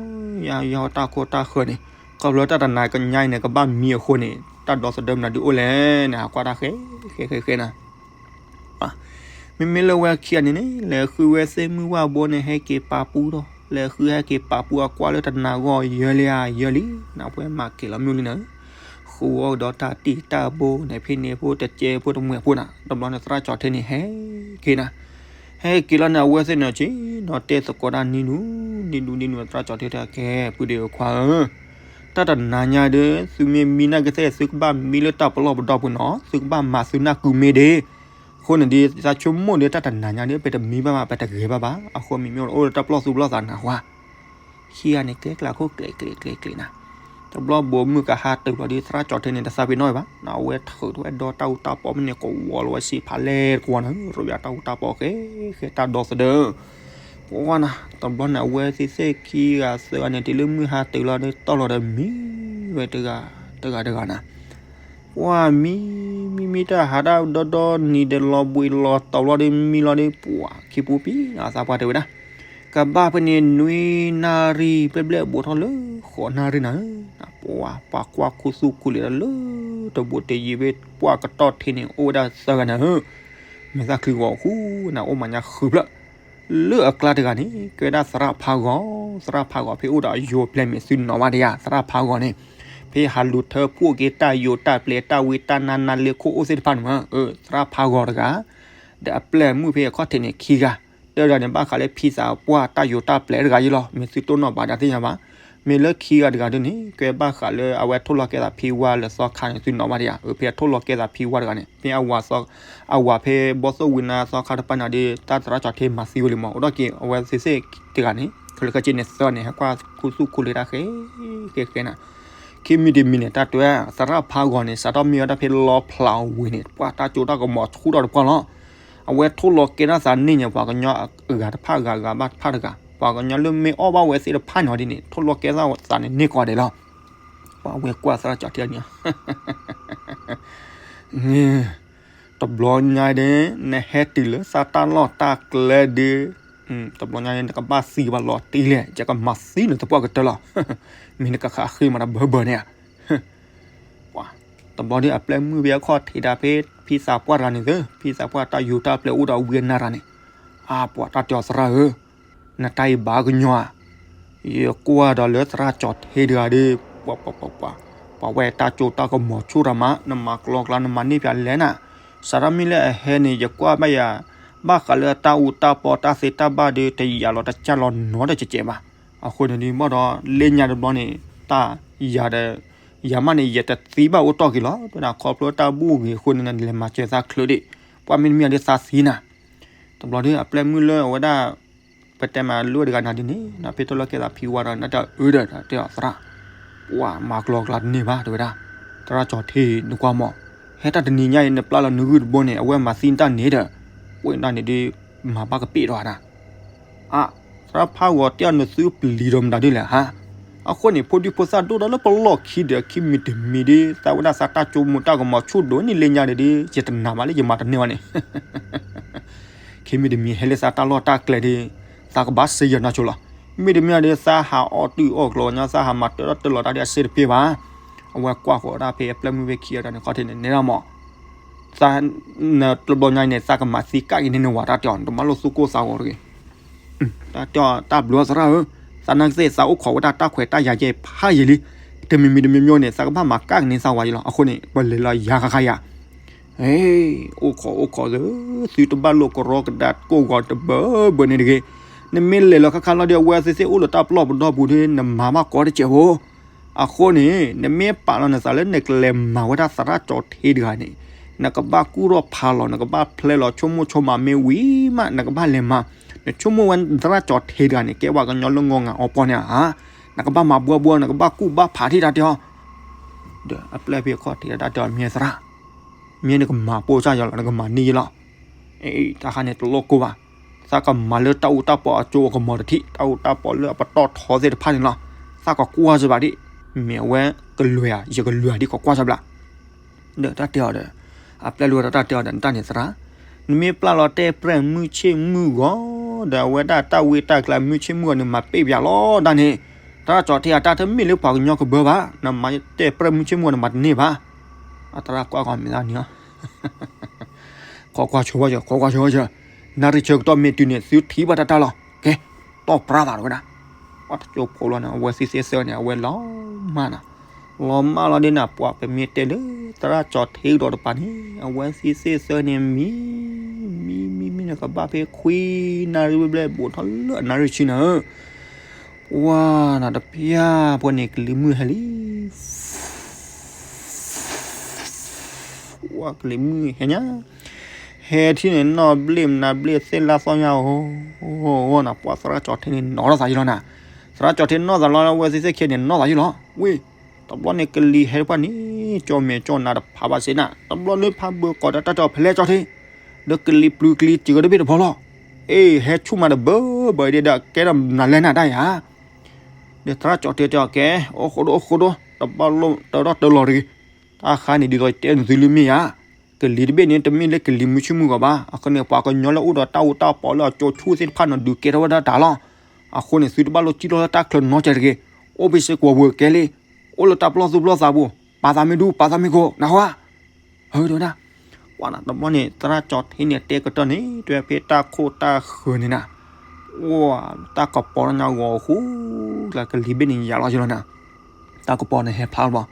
ယါယါဟီတၢ်ကိၢ်တၢ်ဃၢၤန့ၣ်, ခီဖျိတၢ်တနၤကညါအံၤန့ၣ် ကဘၣ်မံအဃိန့ၣ် တၢ်ဒီသဒၢမနုၤဒုးအိၣ်လဲၣ်န့ၣ် ဟးကွၢ်တၢ်ဃဲဃဲဃဲဃဲနၤ မ့မ့ၢ်လၢဝဲခံဂၤန့ၣ်န့ၣ် လဲၤဃုဝဲသ့ၣ်မုၢ်ဝၣ်ဘိန့ၣ် ဟဲက့ၤပာ်ပူၤဒီး လဲၤဃုဟဲက့ၤပာ်ပူၤအကွၢ်လၢတနၤဂီၢ်ယၢလံဧါ ယၢလံ, နပှဲၤမၤက့ၤလီၤမ့ၢ်လံနၤ, ဃုအီၣ်ကဒီးတၢ်တံၢ်တၢ်ဘိန့ၣ် ဖဲန့ၣ်ဖိတကဲဖိတမှဲၤဖိနၤ, တဘျီန့ၣ်သရၣ်ကၠီၤထံန့ၣ် ဟဲက့ၤနၤ, ဟဲက့ၤလီၤန့ၣ် အဝဲသ့ၣ်န့ၣ်က့ၤ နီၤတဲသကိးတၢ်နံၤနူၤ, နံၤနူၤနံၤနူၤ သရၣ်ကၠီၤထံတဲကဲ ပုၢ်ဒ့ခွါဧၢ တၢ်တနၤညါဒီး သုမ့ၢ်မံနၢ်ကသ့ၣ် သုကဘၣ်မံလၢတၢ်ပလီၢ်ပဒီပုၢ်နီၤ, သုကဘၣ်မၤသုနၢ်ကုမ့ၢ်ဒ့, အဃိန့ၣ်ဒီး သးဆိကမိၣ်ဒီး တၢ်တနၤညါဒီး ပတမံဘၣ်ဘၣ် ပတဂဲၤဘၣ်ဘၣ်, အဃိမ့မ့ၢ်အိၣ်လၢတၢ်ပလီၢ်သူၣ်ပလီၢ်သးနၤဟါ, ခံဂၤန့ၣ် ကျဲကျးခိၣ်ကျဲကျဲကျဲကျဲနၤ, တဘျီဘိမုၢ်ကဟါတုၤလီၤဒီး သရၣ်ကၠီၤထံန့ၣ် တသးပ့ၤနီၣ်ဘၣ်, အဝဲထုးထီၣ်ဝဲဒီတၢ်အူတၢ်ပီၢ်မ့ၢ်န့ၣ် ကဝီၤလီၤဝဲစံးဖးလဲၢ်တကဝီၤနၤ, ရဘၣ်တၢ်အူတၢ်ပီၢ်ဃဲဃဲတၢ်ဒီသဒၢ ပှၤနၤ, တဘျီန့ၣ် အဝဲသ့ၣ်သ့ၣ်ခံဂၤသၢဂၤန့ၣ် တုၤလၢမုၢ်ဟါတုၤလီၤဒီး တီၢ်လီၤဒီးမံဝဲတဂၤတဂၤတဂၤနၤ, ပှၤမံ မံမံတၢ်ဟးတၢ်ဒီဒီနံၤဒီး လီၤဘှံးလီၤတီၤလီၤဒီး မံလီၤဒီး ပှၤခံပူၤပံၤ အသးပှၢ်တဲဝဲဒၣ်, ကဘၣ်ဖဲန့ၣ် နွံနၣ်ရံၣ်ဘျဲၣ်ဘျဲၣ် ဘူးထီၣ်လၢဃိးနၣ်ရံၣ်နၤဧၢ, ပှၤ ပှၤကွၢ်ခူသူၣ်ခူလံၤဒီးလၢ တဘူးတယံၤဖဲပှၢ်ကတီၢ်ထံးန့ၣ် အိၣ်ဝဲဒၣ်သၢဂၤနၤဧၢ, မဲာ်သၣ်ချံဂီၤဃူနၤ အိၣ်မၤညါဃုဖျၢၣ် လၢအကျါတဂၤန့ၣ် ကဲဝဲဒၣ်သရၣ်ဖးဂီၤ, သရၣ်ဖးဂီၤဖဲအိၣ်ဒီးအယိၤအပျဲၢ်မ့ၢ်သုနီၣ်ဘၣ်တယၤ, သရၣ်ဖးဂီၤန့ၣ် ဖဲဟးလူၤထၢဖှိၣ်က့ၤတၢ်ယိၤတၢ်ပျဲၤတၢ်ဝံတၢ်နါနါလ့ခိၣ်အိၣ်သ့ၣ်တဖၣ်န့ၣ်မး, သရၣ်ဖးဂီၤတဂၤ, ဒီးအပျဲၢ်မုၣ်ဖဲအခီၣ်ထံးန့ၣ်ခံဂၤ, တဂၤန့ၣ် ဘၣ်ဃးလၢဖံသးပှၢ်တၢ်ယိၤတၢ်ပျဲၤတဂၤအံၤလီၤ, မ့ၢ်သုတိၢ်နီၣ်ဘၣ်ဒၣ်သ့ၣ်ညါဘၣ်, မ့ၢ်လၢခံဂၤတဂၤဒ်န့ၣ် ကဲဘၣ်ဃးလၢအဝဲထိၣ်လီၤကဲသးဖံဝါလၢသီခါန့ၣ် သုနီၣ်ဘၣ်တယၤ, အဖဲအထိၣ်လီၤကဲသးဖံဝါတဂၤန့ၣ် ဖဲအဝၤ အဝၤဖဲဘီသိၣ်ဝံၤနၤသီခါတပၤနၤဒီး တၢ်သရၣ်ကၠီၤထံမၤသံဝဲလံမး, အိၣ်ဒီးက့ၤအဝဲသ့ၣ်တဂၤန့ၣ် ခဲလၢာ်ခဲဆ့န့ၣ်သၢန့ၣ် ဟဲကွၢ်ခူသူၣ်ခူလံၤတၢ်ဃဲဃဲဃဲနၤ, ခံမံၤတမံၤန့ၣ် တၢ်တဲသရၣ်ဖးဂီၤန့ၣ် စးထီၣ်မ့ၢ်ဝဲဒၣ်ဖဲလီဖျးဝံၤန့ၣ် ပှၤတၢ်ကၠိတၢ်ကမီၤဆူၣ်ထီၣ်တပှၢ်လီၤ, အဝဲထိၣ်လီၤကဲထီၣ်သးန့ၢ်န့ၣ် ပှၤကညီအဂၤတဖၣ်ဂၤဂၤဘၣ်တဖၣ်တဂၤ, ပှၤကညီလၢမ့ၢ်အီၣ်ဘၣ်ဝဲသ့ၣ်တဖၣ်န့ၣ်ဒ်န့ၣ် ထိၣ်လီၤကဲထီၣ်သးန့ၣ်န့ၢ်ကီးဒဲးလီၤ, ပှၤဝဲကွၢ်သရၣ်ကၠီၤထံန့ၣ် တဘျီညါဒီး နဟဲတုၤလၢသးတၢ်လီၢ်တၢ်ကျဲဒီး, တဘျီညါန့ၣ် နကဘၣ်သံဘၣ်လီၤတံၢ်လဲၣ်, ယကမၤသံနသပှၢ်ကတၢၢ်လီၤ, မ့ၢ်နကဃးဃ့မၤတၢ်ဘၢဘၢန့ၣ်ဧါ, ပှၤ, တဘျီဒီးအပျဲၢ်မုၣ်ဖဲအခီၣ်ထံးဒၣ်ဖဲ ဖံသးပှၢ်တဂၤန့ၣ်သၢ, ဖံသးပှၢ်တၢ်ယူၤတၢ်ပျဲၤအိၣ်ဒီးဝံအနၢ်တဂၤန့ၣ်, အါ ပှၤတၢ်တဲအီၤသရၣ်ဧၢ နတၢ်အံၤဘၣ်ကညီဧါ, ယကွၢ်ဒီးလၢသရၣ်ကၠီၤထံတဂၤဒီး, ပှၤ ပှၤ ပှၤ ပှၤ, ပှၤဝဲတၢ်ကၠိတၢ်ကမီၤဆူၣ်တၢ်မး, နမၤကျီကျါ နမၤန့ၢ်ဖျါလဲၣ်နၤ, စးထီၣ်မ့ၢ်လၢအဟဲန့ၣ် ယကွၢ်ဘၣ်ယၤ, ဘၣ်ဃးလၢတၢ်အူတၢ်ပီတၢ်သ့တၢ်ဘၣ်ဒီး တယာ်လီၤတကၢ်လီၤနီတကဲးဘၣ်, အဃိန့ၣ်ဒီး ဘၣ်ဒီးလၢညါတဘျီန့ၣ်, တၢ်ယၤဒီး, ယၤမးန့ၣ် ယတသံဘၣ်အိၣ်တီၢ်က့ၤလီၤ, တဝဲဒၣ်ခီဖျိတၢ်ဘူၣ်ဂ့ၤအဃိန့ၣ် နလဲၤမၤစၢၤသးချုးဒံး, ပှၤမ့တမ့ၢ်ဒီးသးသံနၤ, တဘျီဒီးအပျဲၢ်မုၣ်လၢအဝဲဒၣ် ပတဲမးလၢတဂၤနၤဒ်န့ၣ် နဖဲထိၣ်လီၤကဲသးဖံဝါဒီး နတၢ်အၢဒီးတၢ်တဲအီၤသရၣ်, ပှၤမၤကျီကျါတန့ၢ်ဘၣ် တဝဲဒၣ်, သရၣ်ကၠီၤထံနကွၢ်မး, ဟဲတၢ်တနံၤညါအံၤ နပျၢ်လီၤနဂုၢ်တဘိန့ၣ် အဝဲမၤသံနတၢ်န့ၣ်ဒီး, ပှၤတၢ်န့ၣ်ဒီး, မၤဘၣ်ကပ့ၢ်ဒီးနၤ, အါ, သရၣ်ဖးဂီၤတဲအီၤနသုပျံၤဒီးမတၤဒ်လဲၣ်ဧါ, အဃိန့ၣ် ဖိဒံဖိသၣ်ဒိၣ်ဒီးလၢပလီၢ်ခံဒီး ခံမံၤတမံၤဒီး သးဝဲဒၣ်သးတၢ်ကၠိမူၤတၢ်ကမီၤဆူၣ်ဒိၣ်န့ၣ်လၢညါဒီး ယတနာ်ဘၣ်လၢယမၤတန့ၢ်ဘၣ်န့ၣ် ခံမံၤတမံၤဟဲလၢသးတၢ်လီၢ်တၢ်ကျဲဒီး, သးကဘၣ်စ့ယီၤနီၢ်ဆိလီၤ, မ့တမ့ၢ်ဒီး သးဟးအီၣ်တုာ်အီၣ်ကျိၤညါ သးဟးမၤတၢ်ဒီတၢ်လီၤတၢ်ဒီးအစ့တပ့ၢ်ဘၣ်, အဝဲကွၢ်ဃီၤဒၣ်ဖဲအပျဲၢ်မုၣ်ဖဲခံဂၤတၢ်န့ၣ်ခီၣ်ထံးန့ၣ် နဲဒၣ်မး, သး, နတဘျီညါန့ၣ် သးကမၤသံကၣ်က့ၤန့ၢ်နဝၤတၢ်တဲအီၤ တမၤလိာ်သူၣ်ကိၢ်သးဂီၤတဂ့ၤ တၢ်တဲအီၤတၢ်ဘျုးသရၣ်ဧၢ, သးနာ်က့သ့ၣ်သးအိၣ်ခိးဝဲဒၣ်တၢ်ခွဲးတၢ်ယာ်ကဲဖးယံာ်လံ, တမံၤမံၤတမံၤမံၤန့ၣ် သးကဘၣ်မၤကၣ်က့ၤန့ၢ်သးဝၤယံာ်လီၤ, အဃိန့ၣ် ပလဲၤလီၤယၤခါခါယၤ, အိၣ်ခိးအိၣ်ခိးသၢ, သုတဘၣ်လိာ်ကရီကဒါကိၢ်ဂီၤတဘၢဘၢန့ၣ်တဂ့ၤ, နမ့ၢ်လဲၤလီၤခါခါလီၤဒီး အဝဲသ့ၣ်သ့ၣ်အိၣ်လၢတၢ်ပလီၢ်ပဒီပူၤဒီး နမၤဘၣ်ကီတစဲးဖိ အဃိန့ၣ် နမ့ၢ်ပာ်လီၤနသးလၢနကလဲၤမၤဝဲဒၣ်သရၣ်ကၠီၤထံတဂၤန့ၣ်, နကဘၣ်ကူၣ်ထီၣ်ဖးလီၤ နကဘၣ်ဖျဲလီၤ ဆိကမိၣ်ဆိကမးမ့ၢ်ဝံၤမး နကဘၣ်လဲၤမၤ, နဆိကမိၣ်ဝဲသရၣ်ကၠီၤထံတဂၤန့ၣ် ကဲပှၤကညီလၢငီၢ်ငၤအီပီၢ်န့ၣ်ဧါ, နကဘၣ်မၤဘှီဘှီ နကဘၣ်ကူၣ်ဘၣ်ဖးထံတၢ်တဲအီၤ, ဒီးအပျဲၢ်ဖဲခီၣ်ထံးတၢ်တဲအီၤမ့ၢ်သရၣ်, မ့ၢ်နကမၤပိၢ်စၢ်ယီၤလီၤ နကမၤန့ၢ်ယလီၤ, တၢ်ခါန့ၣ်တလိၣ်ကိၢ်ဘၣ်, သးကမၤလၢတၢ်အူတၢ်ပီအကၠိအကမီၤတထံၣ်, တၢ်အူတၢ်ပီလၢအပတီၢ်ထီသ့ၣ်တဖၣ်န့ၣ်လီၤ. သးကကွၢ်စၢၤဘၣ်ဒံး, မ့ၢ်အဝဲကလွဲၤဧါ, ယကလွဲၤဧါဒ်ကကွၢ်စၢၤဘၣ်. ဒီးတၢ်တဲအီၤဒီး, အပျဲၢ်လိာ်ဒီးတၢ်တဲအီၤဒီး နတၢ်န့ၣ်သရၣ်, နမ့ၢ်ပျၢ်လီၤတဲပြဲၢ်မုၢ်ဆ့ၣ်မုၢ်ဂီၤ, ဒီးအဝဲဒၣ်တၢ်ဝံတၢ်ကျါမုၢ်ဆ့ၣ်မုၢ်ဂီၤန့ၣ် မၤပ့ၢ်ပၠးလီၤဒၣ်န့ၣ်, သရၣ်ကၠီၤထ့ဧါ, တၢ်တမ့ၢ်လၢပှၤကညီကဘၢဘၣ်, နမၤတဲပြဲၢ်မုၢ်ဆ့ၣ်မုၢ်ဂီၤန့ၣ် မၤတန့ၢ်ဘၣ်. အသရၣ်ကွၢ်ကီမ့ၢ်သးန့ၣ်လီၤ. ခိးကွၢ်ဆိဝဲစၢၤ, ခိးကွၢ်ဆိဝဲစၢၤ, နၣ်ရံၣ်ဆၢကတီၢ်မ့ၢ်တုၤန့ၣ် သုထံၣ်ဘၣ်တၢ်တၢ်လီၤ. ကဲ, တီၢ်ပြါသးတဝဲဒၣ်. ပှၤတကၠိဖိလီၤန့ၣ် အဝဲသ့ၣ်သ့ၣ်သၢန့ၣ် အဝဲလီၤမၢ်နီၤ, လီၤမၢ်လီၤဒ်န့ၣ် ပှၤပမ့ၢ်တဲလၢ သရၣ်ကၠီၤထ့ကဒီးတပၤန့ၣ် အဝဲသ့ၣ်သ့ၣ်သၢန့ၣ် မံ, မံမံမံန့ၣ် ကဘၣ်ဖဲခွံနၣ်ရံၣ်ဘျဲၣ်ဘျဲၣ် ဘူးထီၣ်လၢအနၣ်ရံၣ်ဆံနၤဧၢ ပှၤနီၤတပျၢ်ဖိန့ၣ် ကလံၤမုၢ်ဟဲလံ, ပှၤကလံၤမုၢ်ဟဲညါ, ဟဲထံၣ်န့ၣ် နီၣ်ဘျ့ၣ်မနၤဘျ့ၣ်သ့ၣ်လၢသီညါဧိၤ, နီၤ ပှၤသရၣ်ကၠီၤထ့န့ၣ် နီၣ်ထီၣ်သးယံလီၤနၤ, သရၣ်ကၠီၤထ့နီၣ်သးလီၤ အဝဲသ့ၣ်သ့ၣ်ခံန့ၣ် နီၣ်သးယံလီၤ, ဝ့ၢ်, တဘျီန့ၣ်ကလံၤဟဲတဖၣ်န့ၣ် ကၠီမဲာ်ကၠီနၤတဖးဘၣ်စ့ၢ်နၤ, တဘျီလၢဖးဘၢကီးဒီးတၢ်တဲအီၤဖဲလဲၣ်ကၠီၤထ့ ဒီးကလံၤပျုၤကလံၤစၢၤတဘ့ၣ်တဘျီလီၤ. အ့ ဟဲဆူၣ်မးတဘၢဘၢအံၤဒီး ကဲထီၣ်နၤလဲၣ်နၤတၢ်ယၤ, ဒီးသရၣ်ကၠီၤထ့တဲအီၤကဲ, အိၣ်ဃိဒိၣ်အိၣ်ဃိဒိၣ် တဘၣ်လိၣ်တၢထီၣ်တၢလီၤတဂ့ၤ, တၢ်ခါန့ၣ်ဒ်သိးတဲနသုလၢမ့ၢ်ယၤ, ကလံၤတဘ့ၣ်န့ၣ် တမ့ၢ်လၢကလံၤမုၢ်ဆ့ၣ်မုၢ်ဂီၤဘၣ်, အဃိန့ၣ် ပှၤကညီလၢအိၣ်ဒီးတၢ်အူတၢ်ပီလၢအကၠိဆူၣ်သ့ၣ်တဖၣ်န့ၣ် ဒုးကဲထီၣ်ဝဲဒၣ်တၢ်လီၤ. အဃိန့ၣ် သုတဘၣ်လိၣ်စံၣ်ထီၣ်လၢတၢ်ချၢနီတစဲးတဂ့ၤ, အိၣ်ဖဲစ့ၢ်ကီးဝဲကဲလံ, အိၣ်လၢတၢ်ပျီၢ်သူၣ်ပျီၢ်သးပူၤ, ပာ်သးမ့ၢ်ဒူ ပာ်သးမ့ၢ်ခိၣ် နၢ်ဟူဧါ, ဟၢ တဲဝဲဒၣ်, ကွၢ်နၤ တဘျီန့ၣ် သရၣ်ကၠီၤထ့န့ၣ်တဲကတၢၢ်န့ၣ် တဲဖဲတၢ်ခိၣ်တၢ်ဃၢၤန့ၣ်နၤ, အိၣ် တၢ်ကပီၤတၢ်ညါဂီၤဃူ, ကလံၤဘ့ၣ်န့ၣ်ယၤလီၤယလီၤနၤ, တၢ်ကပီၤန့ၣ်ဟဲဖျါလီၤဘၣ်,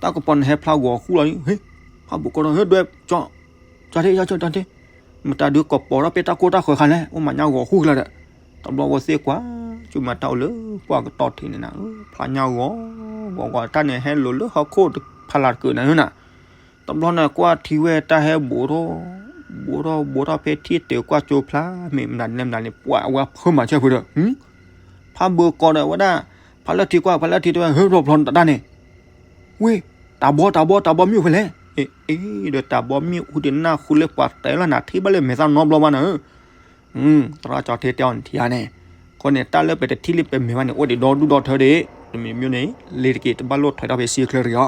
တၢ်ကပီၤန့ၣ်ဟဲဖျါဂီၤဃူလီၤ, ဟ့ၣ်, ဖးဘိးကီးဒီး ဟ့ၣ်ဒွဲၣ်, ကၠီၤထ့ ကၠီၤထ့, မတၤဒုးကပီၤထီၣ်ဖဲတၢ်ခိၣ်တၢ်ဃၢၤခါလဲၣ်, အိၣ်မးညါဂီၤဃူကလၢာ်ဒီး, တဘျီဝဲသ့ၣ်ကွၢ်, ဆိမးတၢ်အိၣ်လၢပှၢ်ကတီၢ်ထံးန့ၣ်နၤ, ဖျါညါဂီၤ, ဂီၤဂီၤတၢ်န့ၣ် ဟဲလိာ်လၢဟီၣ်ခိၣ်တဖးလၢ်တကုာ်နၤဧၢနၤ, တဘျီန့ၣ်ကွၢ်ထံဝဲတၢ်ဟဲဘူးထီၣ်, ဘူးထီၣ်ဘူးထီၣ်ဖဲထံၣ်တုၤကွၢ်ကၠိဖျါ, မ့ၢ်မနုၤလဲၣ်မနုၤလဲၣ် ပှၤအဝဲဖၢမၤဆၢဖုဒီး, ဖးဘၢကီးဒီးဝဲဒၣ်, ဖးလၢထံကွၢ် ဖးလၢထံတဲဝဲ ဟၢဖျိဖျိတၢ်န့ၣ်, ဝ့ၢ်, တၢ်ဘီ တၢ်ဘီ တၢ်ဘီမ့ၢ်အိၣ်ဖဲလဲၣ်, အ့ အ့ ဒီးတၢ်ဘီမ့ၢ်အိၣ်ဒီးနၢ်ဟူလၢပှၤတဲလီၤနၤ ထံၣ်ဘၣ်လၢမဲာ်သၣ်နီတဘျီဘၣ်နၤဧၢ သရၣ်ကၠီၤထ့တဲအီၤန့ၣ်ထံဧါန့ၣ်, အဃိန့ၣ် တၢ်လၢပတထံၣ်လၢပမဲာ်ဘၣ်န့ၣ် အိၣ်ဒံးဒီဒူၣ်ဒီထၢဒံး, တမံၤမ့ၢ်န့ၣ် လ့ၤတက့ၤတဘၣ်လိၣ်ထွဲထီၣ်ဖဲစ့ချၢတဂ့ၤအီၤ,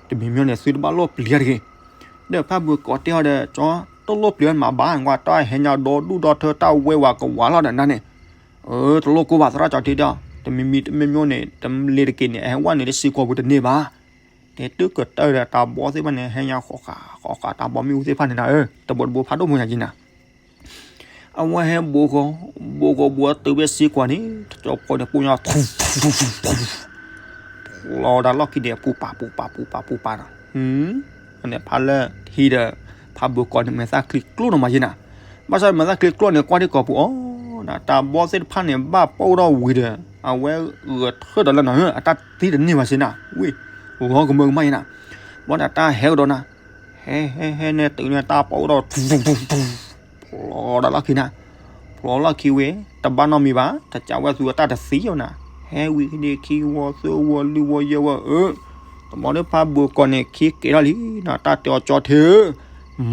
တမံၤမ့ၢ်န့ၣ် သုတဘၣ်လိၣ်ပျံၤတဂ့ၤ, ဒီးဖးဘၢကီးတဲအီၤဒီး ကၠီၤ တလိၣ်ပျံၤမးဘၣ် ကွၢ်တၢ်ဟဲညါဒီဒူၣ်ဒီထၢတၢ်ဝဲဝးကဝးလီၤဒီးနၤန့ၣ်, အၢ တလိၣ်ကိၢ်ဘၣ် သရၣ်ကၠီၤထ့တဲအီၤ, တမံၤမံၤတမံၤမ့ၢ်န့ၣ် တလ့ၤတက့ၤန့ၣ် အဟဲဝဲနုာ်လၢစ့ကွီၤပူၤတန့ၢ်ဘၣ် တဲတုၤကတၢၢ်ဒီးတၢ်ဘီသ့ၣ်တဖၣ်န့ၣ် ဟဲညါဃီဃာ်ဃီဃာ်တၢ်ဘီမ့ၣ်အူသ့ၣ်တဖၣ်န့ၣ်နၤဧၢ, တဘိးတဘိးဖးဒိၣ်မူညါက့နၤ, အဝဲဟဲဘိးဃီ, ဘိးဃီဘိးတုၤဖဲစ့ကွီၤန့ၣ် တကၠီဖီန့ၣ် ပိၢ်ညါ ဖျီဒၣ်လီၢ်ခံန့ၣ် ပူၤပာ်ပူၤပာ်ပူၤပာ်ပူၤပာ်နီၤ န့ၣ် ဖးလၢထံဒီး ဖးဘိးကီးန့ၣ် မဲာ်သၣ်ချံကျိနီၤမးယ့နၤ, ဘၣ်ဆၣ်မဲာ်သၣ်ချံကျိန့ၣ် ကွၢ်ထံကီၢ်ပူၤအီၤ, တၢ်ဘီသ့ၣ်တဖၣ်န့ၣ် ဘၣ်ပိၢ်ထီၣ်ဝံၤဒီး အဝဲဂဲၤထၢၣ်ဒီးလၢနီၤ အတၢ်သံတန့ၢ်ဘၣ်စ့နၤ, ဝ့ၢ်, လီၤကမၢကမၣ်ယ့နၤ, ဘီန့ၣ်တၢ်ဟဲကဒီးနၤ, ဟဲဟဲဟဲန့ၣ်တုၤန့ၣ်တၢ်ပိၢ်ထီၣ် ဖျီဒၣ်လီၢ်ခံနၤ, ဖျီလီၢ်ခံဝဲ တဘၣ်နီတမံၤဘၣ် တကးဝဲသူအတၢ်တသံအီၤနၤ, ဟဲဝံၤန့ၣ်ခံဝီသၢဝီလွံၢ်ဝီယဲၢ်ဝီအၢ, တမီၤဒီးဖးဘိးကီးန့ၣ် ခံကဲထီၣ်လံ, တၢ်တဲအီၤကၠီၤထ့ဧၢ,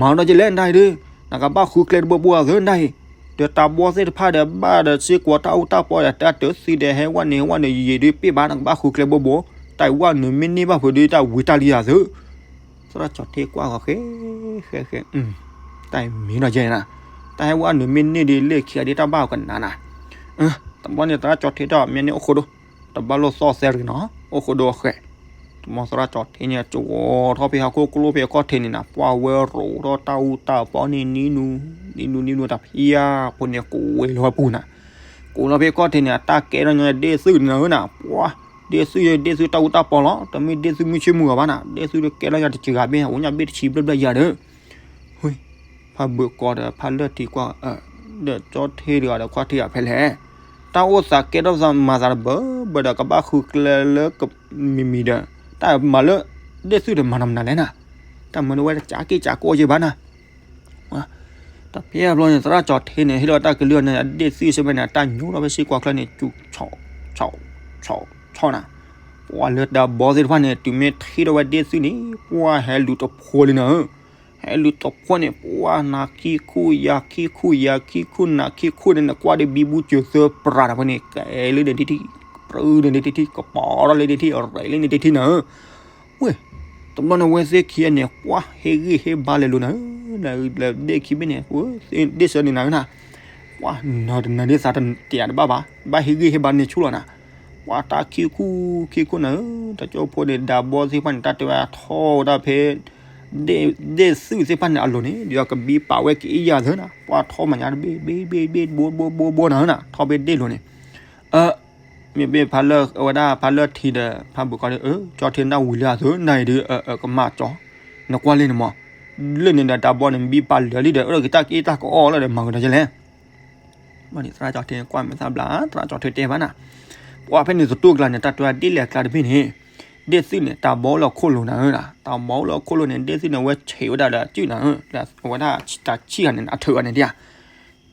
မၤဒီးကလဲၣ်နတၢ်အံၤဒီး, နကဘၣ်ဃုကျဲတဘိဘိအသၢနတၢ်အံၤ, ဒီးတၢ်ဘီသ့ၣ်တဖၣ်ဒီးဘၣ်ဒီးစ့ကွီၤတၢ်အူတၢ်ပီဒီး တၢ်တသံဒီး ဟဲဝဲန့ၣ်ဟဲဝဲန့ၣ် ယံာ်ဒုးပ့ၢ်ဘၣ် နကဘၣ်ဃုကျဲဘိဘိ, တၢ်အံၤဝဲနုာ်မ့ၢ်န့ၢ်ဘၣ်ဖုးဒီး တၢ်ဝံၤတၢ်လံယၤသၢ သရၣ်ကၠီၤထ့ကွၢ်ဂီၤဃဲ, ဃဲဃဲ, တၢ်အံၤမ့ၢ်နီၤယဲနၤ, တၢ်ဟဲဝဲနုာ်မ့ၢ်န့ၢ်ဒီး လ့ၣ်ခံဂၤဒ်တၢ်ဘၣ်အီၤကနၤနၤ, တဘျီန့ၣ်သရၣ်ကၠီၤထ့ဒီး မ့ၢ်န့ၢ်အိၣ်ဃိဒိၣ်, တဘၣ်လိၣ်သီၣ်သဲတဂ့ၤနီၤ, အိၣ်ဃိဒိၣ်အဃဲ, တမီၤသရၣ်ကၠီၤထ့န့ၣ် ကဝီၤထီၣ်ဖဲဟီၣ်ခိၣ်ကျိဖဲအခီၣ်ထံးန့ၣ်နၤ, ပှၢ်ဝဲရိးထီၣ်တၢ်အူတၢ်ပီန့ၣ် နံၤနူၤ, နံၤနူၤနံၤနူၤတၢ်ဖံးယါဖိန့ၣ် ကဝဲလီၤဝဲပူၤနၤ, ကဝဲလီၤဖဲအခီၣ်ထံးန့ၣ် အတၢ်ကဲထီၣ်ညါဒ့ၣ်သုးန့ၣ်နၤဧၢနၤ, ပှၢ် ဒ့ၣ်သုးယဲ ဒ့ၣ်သုးတၢ်အူတၢ်ပီလီၤ, တမ့ၢ်ဒ့ၣ်သုးမုၢ်ဆ့ၣ်မုၢ်ဂီၤဘၣ်နၤ, ဒ့ၣ်သုးတကဲထီၣ်ညါတစှၤဘ့ၣ် အိၣ်ညါဘ့ၣ်တဆံဘျဲၣ်ဘျဲၣ်ယၤဒီး, ဖးဘိးကီးဒီးဖးလၢာ်ထံကွၢ်, ဒီးကၠီၤထ့တဂၤဒီးကွၢ်ထံအဖဲလဲၣ်, တၢ်အိၣ်သးကဲထီၣ်သးမၤသးတဘၢဘၢဒီး ကဘၣ်ဃုကျဲလၢမံၤမံၤဒီး, တၢ်မၤလၢ ဒ့ၣ်သုးဒီးမၤနီၢ်မနုၤလဲၣ်နၤ, တၢ်မၤန့ၣ်ဝဲတကးက့ၢ်ကးကီၢ်ယဲဘၣ်နၤ တၢ်ဖဲအဘျီန့ၣ် သရၣ်ကၠီၤထ့န့ၣ် ဟ့ၣ်လီၤတၢ်ကလုၢ်န့ၣ် အဒ့ၣ်သုးစ့ၢ်မ့ၢ်န့ၣ် အတၢ်ညိထီၣ်ဖဲစ့ၢ်ကီးချၢန့ၣ် ကၠူဆီၣ်, ဆီၣ်, ဆီၣ်, ဆီၣ်နၤ, ပှၤလၢတၢ်ဘီသ့ၣ်တဖၣ်န့ၣ် တုၤမ့ၢ်ထံၣ်ထီၣ်ဝဲဒ့ၣ်သုးန့ၣ် ပှၤဟဲလူၤတဖိးလံနၤဧၢ, ဟဲလၢတဖှီၣ်န့ၣ် ပှၢ်နၤခံခူၣ်ယၤခံခူၣ်ယၤခံခူၣ်နၤခံခူၣ်န့ၣ် နကွၢ်ဒီးဘံဘူစၢၤသၢပြးတဖၣ်န့ၣ် ကဲလၢန့ၣ်ထံထံၣ် ပြၢန့ၣ်ထံထံၣ် ကပီၤထီၣ်လၢန့ၣ်ထံထံၣ် ရဲးလၢန့ၣ်ထံထံၣ်နၤဧၢ, ဝ့ၢ် တဘျီန့ၣ်ဝဲသ့ၣ်ခံဂၤန့ၣ် ကွၢ်ဟ့ၣ်ဂံၢ်ဟ့ၣ်ဘါလဲၤလိၤနၤဧၢ, နလၢဒ့ၣ်ခံဘ့ၣ်န့ၣ် ဒ့ၣ်စၢန့ၣ်နၤဧၢနၤ, ကွၢ်နၤတနၤဒ့ၣ်သးတတဲတဘၣ်ဘၣ် ဘၣ်ဟ့ၣ်ဂံၢ်ဟ့ၣ်ဘါန့ၣ်ဆူၣ်လီၤနၤ, ကွၢ်တၢ်ခံခူၣ်ခံခူၣ်နၤဧၢ, တကၠိဖိန့ၣ် ဒးဘီသ့ၣ်တဖၣ်န့ၣ် တၢ်တဲဝဲထီၣ်ဝဲဒၣ်ဖဲ ဒ့ၣ်သုးသ့ၣ်တဖၣ်န့ၣ်အလိၤန့ၣ် ဒီးကဘံပာ်ဝဲကအ့ၣ်ယၤသၢနၤ, ကွၢ်ထီၣ်မၤညါတဘ့ၣ်ဘ့ၣ်ဘ့ၣ်ဘ့ၣ်ဘိဘိဘိဘိနၤဧၢနၤ, ထီၣ်ဖဲဒ့ၣ်လိၤန့ၣ် မ့ၢ်ဘ့ၣ်ဖးလၢအဝဲဒၣ်ဖးလၢထံဒီး ဖးဘုးကီးဒီး ကၠီထံနၢ်ဝံၤလၢအသိးနၤအံၤဒီး ကမၣ်ကၠီ, နကွၢ်လံန့ၣ်မး, လၢန့ၣ်ဒီးတၢ်ဘီန့ၣ် ဘံပာ်လၢာ်လံဒီး အၢၣ်လီၤက့ၤတၢ်ကအ့ၣ်တၢ်ကအီၣ်လီၤဒီး မၤကဒီးကဲလဲၣ်, ဘၣ်န့ၣ်သရၣ်ကၠီထံကွၢ်မဲာ်သၣ်ဘျါ သရၣ်ကၠီထံတဲဘၣ်နၤ, ပှၤဖဲန့ၣ်သတူၢ်ကျါန့ၣ် တၢ်တဲဝဲဒ့ၣ်လဲၤကျါတဘ့ၣ်န့ၣ်, ဒ့ၣ်သုးန့ၣ် တၢ်ဘီအိၣ်လၢခိၣ်လိၤနၤဧၢ, တၢ်ဘီအိၣ်လၢခိၣ်လိၤန့ၣ် ဒ့ၣ်သုးန့ၣ် အဝဲဆံးဝဲဒၣ်ဒီးအစုၣ်နၤဧၢ, အဝဲဒၣ်တၢ်ဆံးဂၤန့ၣ် အထုးဂၤန့ၣ်ဒၣ်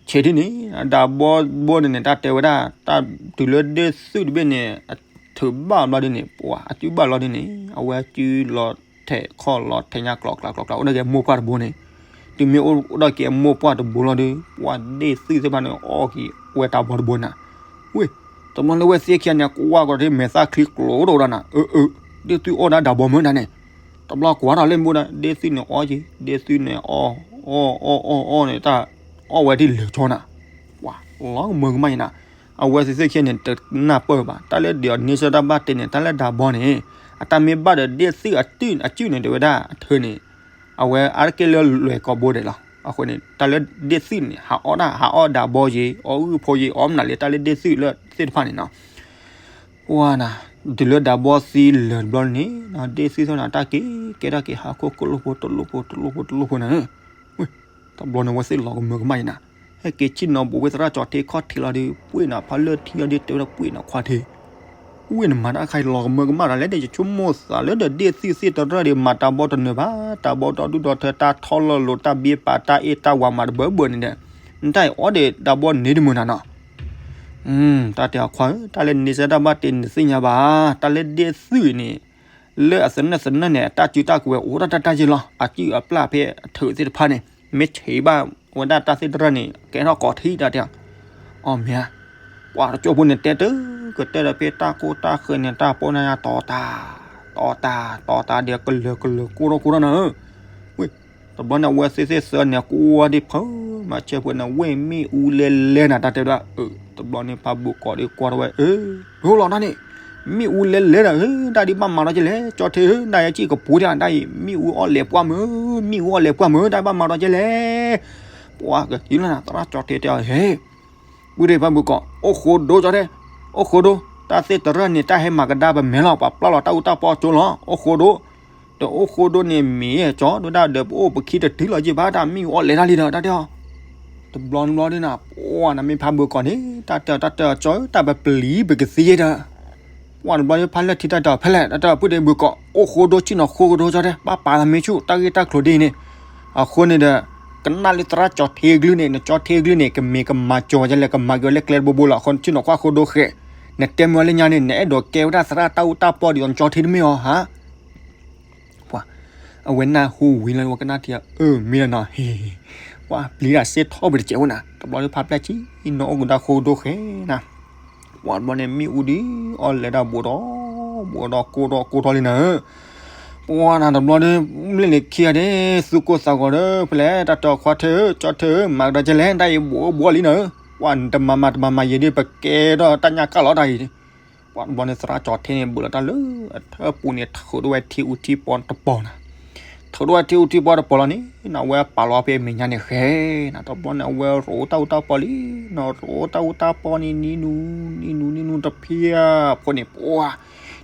ဆံးထံၣ်န့ၣ် အဒးဘီဘိန့ၣ်န့ၣ် တၢ်တဲဝဲဒၣ် တၢ်တုၤလၢဒ့ၣ်သုးတဘ့ၣ်န့ၣ် အထုးဘၣ်ဘျီဒ်န့ၣ် ပှၤအစုၣ်ဘၣ်လီၤဒ်န့ၣ် အဝဲစုၣ်လီၤထဲးခီၣ်လီၤထဲးညါကျိးကျါကျိးကျါ အိၣ်ဒၣ်က့ၤမိၢ်ပှၢ်တဘိန့ၣ်, တုၤမ့ၢ်အိၣ်ဒၣ်က့ၤအမိၢ်ပှၢ်တဘိလီၤဒီး ပှၤဒ့ၣ်သုးသ့ၣ်တဖၣ်န့ၣ် အီၣ်က့ၤဝဲတၢ်ဘီတဘိနၤ, ဝ့ၢ် တဘျီလၢဝဲသ့ၣ်ခံဂၤန့ၣ် ကွၢ်ကီးဒီးမဲာ်သၣ်ချံကျိးတအိၣ်ဒၣ်နၤ, အၢ အၢ ဒ့ၣ်သုးအီၣ်ဒၣ်တၢ်ဘီမုၢ်ဒၣ်န့ၣ်, တဘျီကွၢ်ထီၣ်လၢမ့ၢ်ဒၣ် ဒ့ၣ်သုးန့ၣ်အီၣ်က့ၤ ဒ့ၣ်သုးန့ၣ်အီၣ် အီၣ်အီၣ်အီၣ်အီၣ်န့ၣ် တၢ်အီၣ်ဝဲဒ်လဲၤကၠီနၤ, ပှၤလီၤကမၢကမၣ်အံၤနၤ, အဝဲသ့ၣ်သ့ၣ်ခံဂၤန့ၣ် တနၢ်ပၢၢ်ဘၣ် တၢ်လၢဒ်အီၤန့ဆၢတၢ်ဘၣ်တဲန့ၣ် တၢ်လၢဒးဘီန့ၣ် အတၢ်မ့ၢ်ဘၣ်ဒီးဒ့ၣ်သုးအစုၣ်န့ၣ် တဲဝဲဒၣ်အထုးန့ၣ် အဝဲအါတက့ၢ်လၢလွဲၢ်ကီၢ်ဘိဒဲးလီၤ. အဃိန့ၣ် တၢ်လၢဒ့ၣ်သုးန့ၣ် ဟးအီၣ်ဒၣ် ဟးအီၣ်ဒးဘီက့ၤ အီၣ်ဂုၢ်ဖိက့ၤ အီၣ်မနုၤလၢတၢ်လၢဒ့ၣ်သုးလၢသ့ၣ်တဖၣ်န့ၣ်နီၤ. ပှၤနၤ တုၤလၢဒးဘီသံလၢာ်တဘျီန့ၣ် ဒ့ၣ်သုးသ့ၣ်နၤ တၢ်က့ၤကဲထီၣ်က့ၤ ဟးခိၣ်ကလိၣ်ဖိတလိၣ်ဖိ တလိၣ်ဖိ တလိၣ်ဖိနၤဧၢ. တဘျီန့ၣ် အဝဲသ့ၣ်လီၤကမၢကမၣ်အံၤနၤ, ဟဲက့ၤဆ့ၣ်နီၤဘူးဝဲသရၣ်ကၠီထံခီၣ်ထံးလီၤဒီး ပှ့ၢ်နၤဖးလၢထံအီၤဒီး တဲဝဲဒၣ်ပှ့ၢ်နၤခွါထံး ဝ့ၢ်နမၤတၢ်ခါအံၤ လီၤကမၢကမၣ်တၢ်လဲၣ်ဒီး ယဆိကမိၣ်သးလၢဒီးဒ့ၣ်သုးသ့ၣ်တရၢၣ်ဒီး မၤတၢ်ဘီတနၢၤဘၣ်, တၢ်ဘီဒီဒူၣ်ဒီထၢ တၢ်ထီၣ်လီၤလိၤ တၢ်ဘ့ပာ် တၢ်အ့ၣ်တၢ်ဝၤမၤတဘၢဘၢန့ၣ်ဒီး နတၢ်အံၤအီၣ်ဒီးတၢ်ဘီန့ၣ်တမုာ်နၤနီၤ. တၢ်တဲအခွါဧၢ, တၢ်လၢန့ဆၢတၢ်ဘၣ်တ့န့ၣ်သ့ၣ်ညါဘၣ်, တၢ်လၢဒ့ၣ်သုးန့ၣ် လၢအသနၢၣ်သနၢၣ်န့ၣ် အတၢ်စုတၢ်ကဝဲၤအိၣ်ဒၣ်တၢ်တၢ်ယ့ၢ်လီၤ. အစုၣ်အပျၢ်ဖဲအထုးသ့ၣ်တဖၣ်န့ၣ် မ့ၢ်ဆံးဘၣ်ဝဲဒၣ်တၢ်သ့ၣ်တရၢၣ်န့ၣ် ကဲထီၣ်ကိးထံၣ်တၢ်တဲ, အီၣ်မ့ၢ်ဧါ, ပှၤတကၠိဖိန့ၣ် တဲတကတၢၢ်ဒီးဖဲတၢ်ကိၢ်တၢ်ဃၢၤန့ၣ် တၢ်ပိၢ်နၢ်ညါတီၤတၢ်, တီၤတၢ်, တီၤတၢ်ဒီးကလၢၤကလၢၤကိၢ်ထီၣ်ကိၢ်ထီၣ်နၤဧၢ. ဝ့ၢ် တဘျီန့ၣ် အဝဲသ့ၣ်သ့ၣ်သၢန့ၣ် ကွၢ်ဒံးဖုး မၤဆၢဖိန့ၣ် ဝ့ၢ်မ့ၣ်အူလဲၤလဲၤနၤတၢ်တဲဝဲဒၣ်, အၢ တဘျီန့ၣ် ဖးဘိးကိးဒီးကွၢ်ထီၣ်ဝဲ အၢ ဒိလီၤတၢ်န့ၣ် မ့ၣ်အူလဲၤလဲၤနၤဧၢ, တၢ်ဒ်ဘၣ်မၤဒီးကဲလဲၣ်, ကၠီထံဧၢ, နယဲကံၣ်ကပူၤတၢ် တၢ်အံၤ မ့ၣ်အူအီၣ်လဲၤပှၢ်မုၢ်, မ့ၣ်အူအီၣ်လဲၤပှၢ်မုၢ်, တၢ်ဘၣ်မၤဒီးကဲလဲၣ်. ပှၤကသံလီၤနၤ သရၣ်ကၠီထံတဲအီၤ ဟဲ ပုၢ်ဒ့ၣ်ဖးဘိးကိး အိၣ်ဃိဒိကၠီထံ, အိၣ်ဃိဒိ, တၢ်သ့ၣ်တရၢၣ်န့ၣ် တၢ်ဟဲမၤကဒါပမဲာ်လီၤ, ပှၤပျၢ်လီၤတၢ်အူတၢ်ပီကၠိလီၤ, အိၣ်ဃိဒိ, တအိၣ်ဃိဒိန့ၣ်မ့ၢ်ကၠီဒိဒၣ်ဒီး ပအိၣ်ပခံတတုၤလီၤယံာ်ဘၣ် တၢ်မ့ၣ်အူအီၣ်လဲၤတၢ်လံဒီး တၢ်တဲအီၤ တဘျီတဘျီဒ်နၤ ပှၤနမ့ၢ်ဖးဘိးကိးန့ၣ် တၢ်တဲအီၤ တၢ်တဲအီၤ ကၠီဧၢ တၢ်ပပျံၤပကသံယဲဒီး ပှၤတဘျီဖးလၢထံတၢ်တဲအီၤဖဲလဲၣ် တၢ်တဲအီၤ ပုၢ်ဒ့ၣ်ဘိးကိး အိၣ်ဃိဒိ ဆ့ၣ်နီၤဃိကဒိကၠီတဲ ဘၣ်ပာ်သးမ့ၢ်ဆူၣ် တၢ်ဂ့ၢ်တၢ်ကျိၤဒ်အံၤန့ၣ်, အဃိန့ၣ်ဒီး ကနၣ်လၢသရၣ်ကၠီထံအကလုၢ်န့ၣ် နကၠီထံအကလုၢ်န့ၣ် ကမ့ၢ်ကမၤကၠီယဲလဲၣ် ကမၤက့ၤဝဲလၢကျဲတဘိဘိလီၤ. အဃိ ဆ့ၣ်နီၤဃိကဒိဃဲး နတဲမ့ၢ်ဝဲလၢညါန့ၣ် နအဲၣ်ဒိးကဲဝဲဒၣ်သရၣ်တၢ်အူတၢ်ပီဒီး နကၠီထံတမ့ၢ်အီၤဧါ ပှၤ အဝဲနၢ်ဟူဝံၤလီၤ ဝဲကနၣ်ထံဧၢ မ့ၢ်လီၤနီၤ ဟ့ၣ် ပှၤပျံၤတၢ်စ့ၢ်ထီၣ်ပတစဲးဝဲနၤ တဘျီလၢဖးဖျၢၣ်ဆံ နီၢ်အိၣ်ကဒါဃိဒိဃဲၤနၤ ပှၤတဘျီန့ၣ် မ့ၣ်အူဒုး အီၣ်လဲၤဒၣ်ဘူးဒီး ဘူးဒီးကိၢ်ထီၣ်ကိၢ်ထီၣ်လံနၤဧၢ ပှၤနၤတဘျီဒီး မ့ၢ်လၢခံဂၤဒဲး သူၣ်ကိၢ်သးဂီၤဒီး ဖဲလဲၣ် တၢ်တီၤခွါထၢဧၢ ကၠီထၢဧၢ မၤကဒီးကဲလဲၣ် တၢ်အံၤဘူးဘူးလံနၤဧၢ ပှၤနတမၤမၤတမၤမၤယဲဒ် ပကဲထီၣ်တၢ်ညၣ်ကၢ်လီၤတၢ်အံၤ ပှၤတဘျီန့ၣ် သရၣ်ကၠီထံန့ၣ် ဘူးလီၤတၢ်လၢအထၢပူၤန့ၣ် ထုးထီၣ်ဝဲထံအူထံပီတပီၤနၤ ထုးထီၣ်ဝဲထံအူထံပီတပီၤလီၤန့ၣ် နဝဲပာ်လီၤဖဲမဲာ်ညါန့ၣ်ဃဲၤနၤ တဘျီန့ၣ် အဝဲရိးတၢ်အူတၢ်ပီလံ နရိးတၢ်အူတၢ်ပီန့ၣ် နံၤနူၤ နံၤနူၤ နံၤနူၤတဖျၢၣ်ဖိန့ၣ် ပှၤ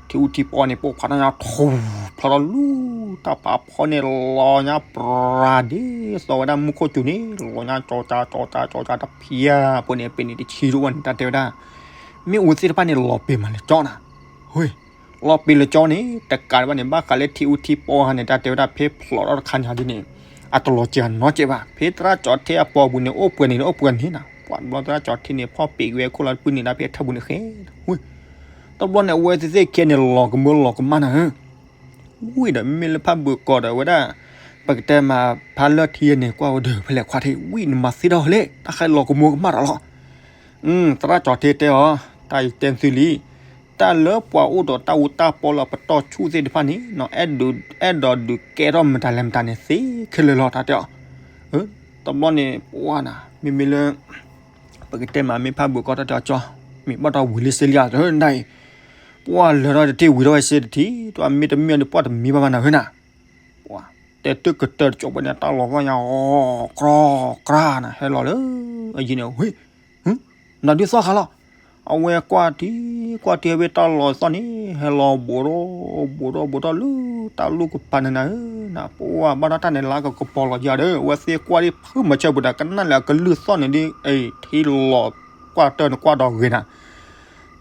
ထံအူထံပီန့ၣ် ပိၢ်ဖးထီၣ်ညါထူ ဖျီထီၣ်လူၤ တၢ်ပာ်ဖီန့ၣ် လီၤညါပြၤဒ်သိးဝဲဒၣ်မူခိၣ်စူၤန့ၣ် လီၤညါကၠီကၠါကၠီကၠါကၠီကၠါတဖျၢၣ်ဖိန့ၣ် ပ့ၤန့ၣ်တဆံတအိၣ်န့ၣ် တၢ်တဲဝဲဒၣ် မ့ၣ်အူသ့ၣ်တဖၣ်န့ၣ် လီၤပ့ၤမးလၢကၠီနၤ ဟ့ လီၤပ့ၤလၢကၠီန့ၣ် တကးဒံးဘၣ်န့ၣ် ဘၣ်ဃးလၢထံအူထံပီဟါန့ၣ် တၢ်တဲဝဲဒၣ် ဖဲဖျိးထီၣ်တခါညါဒ်န့ၣ် အတလီၤစှၤနီတစဲးဘၣ် ဖဲသရၣ်ကၠီထံအပီပူၤန့ၣ် အိၣ်ပှဲၤန့ၣ် အိၣ်ပှဲၤန့ၣ်နၤ ပှၤတဘျီသရၣ်ကၠီထံန့ၣ် ဖီၣ်ပ့ၤက့ၤဝဲခိၣ်လီၤတပုၢ်န့ၣ် ဒၣ်ဖဲထၢပူၤန့ၣ်ဃဲ တဘျီန့ၣ် အဝဲသ့ၣ်သ့ၣ်ခံဂၤန့ၣ် လီၤကမၢလီၤကမၣ်နၤဧၢ ဝံၤဒီးမ့ၢ်လၢဖးဘၢၣ်ကီးဒီးဝဲဒၣ် ပကတဲမးဖးလၢထံန့ၣ် ကွၢ်ဝဲဒီးဖဲလဲၣ်ခွါထံး ဝံၣ်နမၤသ့ထီၣ်ဟဲလၢ တၢ်ဃဲလီၤကမိၢ်ကမၣ်တၢ်လီၤ. သရၣ်ကၠီၤထ့တဲအီၤ, တၢ်ယတဲသုလံ, တၢ်လၢပှၤအိၣ်ဒီးတၢ်အူတၢ်ပီလၢပတီၢ်ဆူၣ်သ့ၣ်တဖၣ်န့ၣ် အဲၣ်ဒိးဒုးကဲထီၣ်မတၤလဲၣ်မတၤန့ၣ် သ့ခဲလၢာ်လီၤ တၢ်တဲအီၤ. တဘျီန့ၣ် ပှၢ်နၤ မ့မ့ၢ်လၢ ပကတဲမးမ့ၢ်ဖးဘုးကီးတၢ်တဲအီၤကၠီ, မ့ၢ်ဘၣ်တီဝံၤလၢစ့လံဧါ တနၣ်အံၤ, ပှၢ်လၢာ်ထီၣ်တထံၣ်ဝံၤထီၣ်ဝဲစ့တထံၣ် တၢ်မ့ၢ်တမ့ၢ်အီၤဒီးပှၢ်တမံၤဘၣ်ဘၣ်နၤဧၢနၤ. တဲတၢ်ကတၢၢ်တကၠိပှဲၤန့ၣ် တၢ်လီၤသီၣ်ညါအီၤ ကြီကြီနၤ ဟဲလီၤလၢအယံၤန့ၣ် ဝ့ၢ် နဒုးသီၣ်ဃာ်လီၤ. အဝဲကွၢ်ထံ ကွၢ်ထံဝဲတၢ်လီၤသီၣ်န့ၣ် ဟဲလီၤဘူးဒီး ဘူးဒီး ဘူးဒီးလၢတၢ်လူၢ်ကပၤန့ၣ်နၤဧၢနၤ, ပှၢ်ဘၣ်ဒီးတၢ်န့ၣ်လၢကကပီၤလီၤယၤဒီး အဝဲသ့ၣ်ကွၢ်ဒ်ဖုမၤဆၢပူၤဒီး ကနၣ်လၢအကလုၢ်သီၣ်န့ၣ်ဒ် အ့ၣ် ထံလီၤကွၢ်တၢ်န့ၣ်ကွၢ်ဒီးဂ့ၤနၤ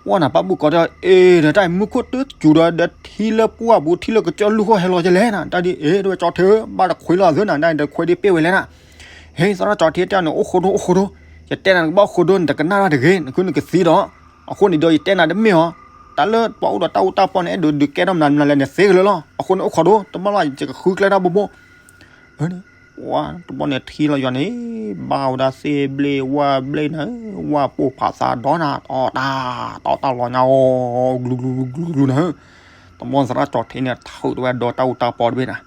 ပှၢ်နၤ ပၢ်ဘူၣ်ကီးတဲ အ့ၣ် ဒီးတၢ်အံၤမူခိၣ်တၢ်စူၤဒီး ဒီးထံလၢပှၢ်ပူၤ ထံလၢကစၢၢ်လူၢ်ဃီဟဲလီၤကလဲၣ်နၤ, တၢ်ဒ်အ့ၣ် တဝဲကၠီထ့ ဘၣ်တခွ့လီၤသၢနၤ, တၢ်အံၤတခွ့ဒ်ပ့ၢ်ဝဲလဲၣ်နၤ. ဟ့ သရၣ်ကၠီၤထ့တဲအီၤန့ၣ် အိၣ်ဃိဒိ အိၣ်ဃိဒိ, ယတဲနၤနကဘၣ်အိၣ်ဃိဒိ နတကနၣ်တၢ်တဂ့ၤ, နခုနကသံဒီး, အဃိန့ၣ်ဒီး ယတဲနၤတမ့ၢ်အီၤ, တၢ်လၢပှၤအိၣ်ဒီးတၢ်အူတၢ်ပီန့ၣ် အဲၣ်ဒိးဒုးကဲထီၣ်မနုၤမနုၤလဲၣ်န့ၣ် သ့ကလၢာ်လီၤ, အဃိန့ၣ်အိၣ်ဃိဒိ, တဘၣ်လီၤ ယကဃုကျဲတၢ်ဘိဘိ တဘျီန့ၣ်ထံလီၤယွၤန့ၣ် ဘၣ်ဝဲဒၣ်သ့ၣ်ဘျ့ၣ် ဝၣ်ဘျ့ၣ်နၤဧၢ, ဝၣ်ပိာ်ဖးသးဒီးနၤ တီတၢ် တီတၢ်လီၤညါအီၤ ကလူၤကလူၤကလူၤကလူၤနၤဧၢ, တဘျီသရၣ်ကၠီၤထ့န့ၣ် ထုးတဝဲဒီးတၢ်အူတၢ်ပီတဘ့ၣ်နၤ,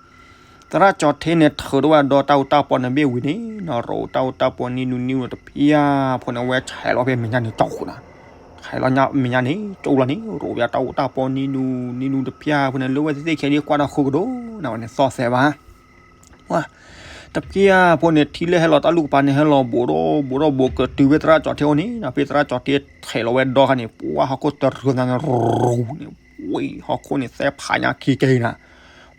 သရၣ်ကၠီၤထ့န့ၣ် ထုးတဝဲဒီးတၢ်အူတၢ်ပီန့ၣ်ဘ့ၣ်ဝံၤန့ၣ် နရိးတၢ်အူတၢ်ပီနံၤနူနံၤနူတဖျၢၣ်ဖိန့ၣ် အဝဲဆဲးလီၤဖဲမဲာ်ညါန့ၣ် ကၠီဃုာ်နၤ, ဆဲးလီၤမဲာ်ညါန့ၣ် ကၠိလီၤန့ၣ် ရိးဝဲတၢ်အူတၢ်ပီနံၤနူနံၤနူတဖျၢၣ်ဖိန့ၣ် လၢဝဲသ့ၣ်ခဲဒ်ကွၢ်ဒီးဃုကဒိၣ်နၤဝဲန့ၣ် သီၣ်သဲးဘၣ် ပှၢ်, တဖျၢၣ်ဖိန့ၣ် ထံလၢဟဲလီၤတၢ်လူၢ်ကပၤန့ၣ် ဟဲလီၤဘူးဒီး ဘူးဒီး ဘူးကတုၤဖဲသရၣ်ကၠီၤထ့အိၣ်န့ၣ် ဖဲသရၣ်ကၠီၤထ့ဆဲးလီၤဝဲဒီခါန့ၣ် ပှၢ် ဟီၣ်ခိၣ်တရၢသးန့ၣ် ရူၤန့ၣ် ဝံၤ ဟီၣ်ခိၣ်န့ၣ် သဲဖးညါခံက့ၤနၤ,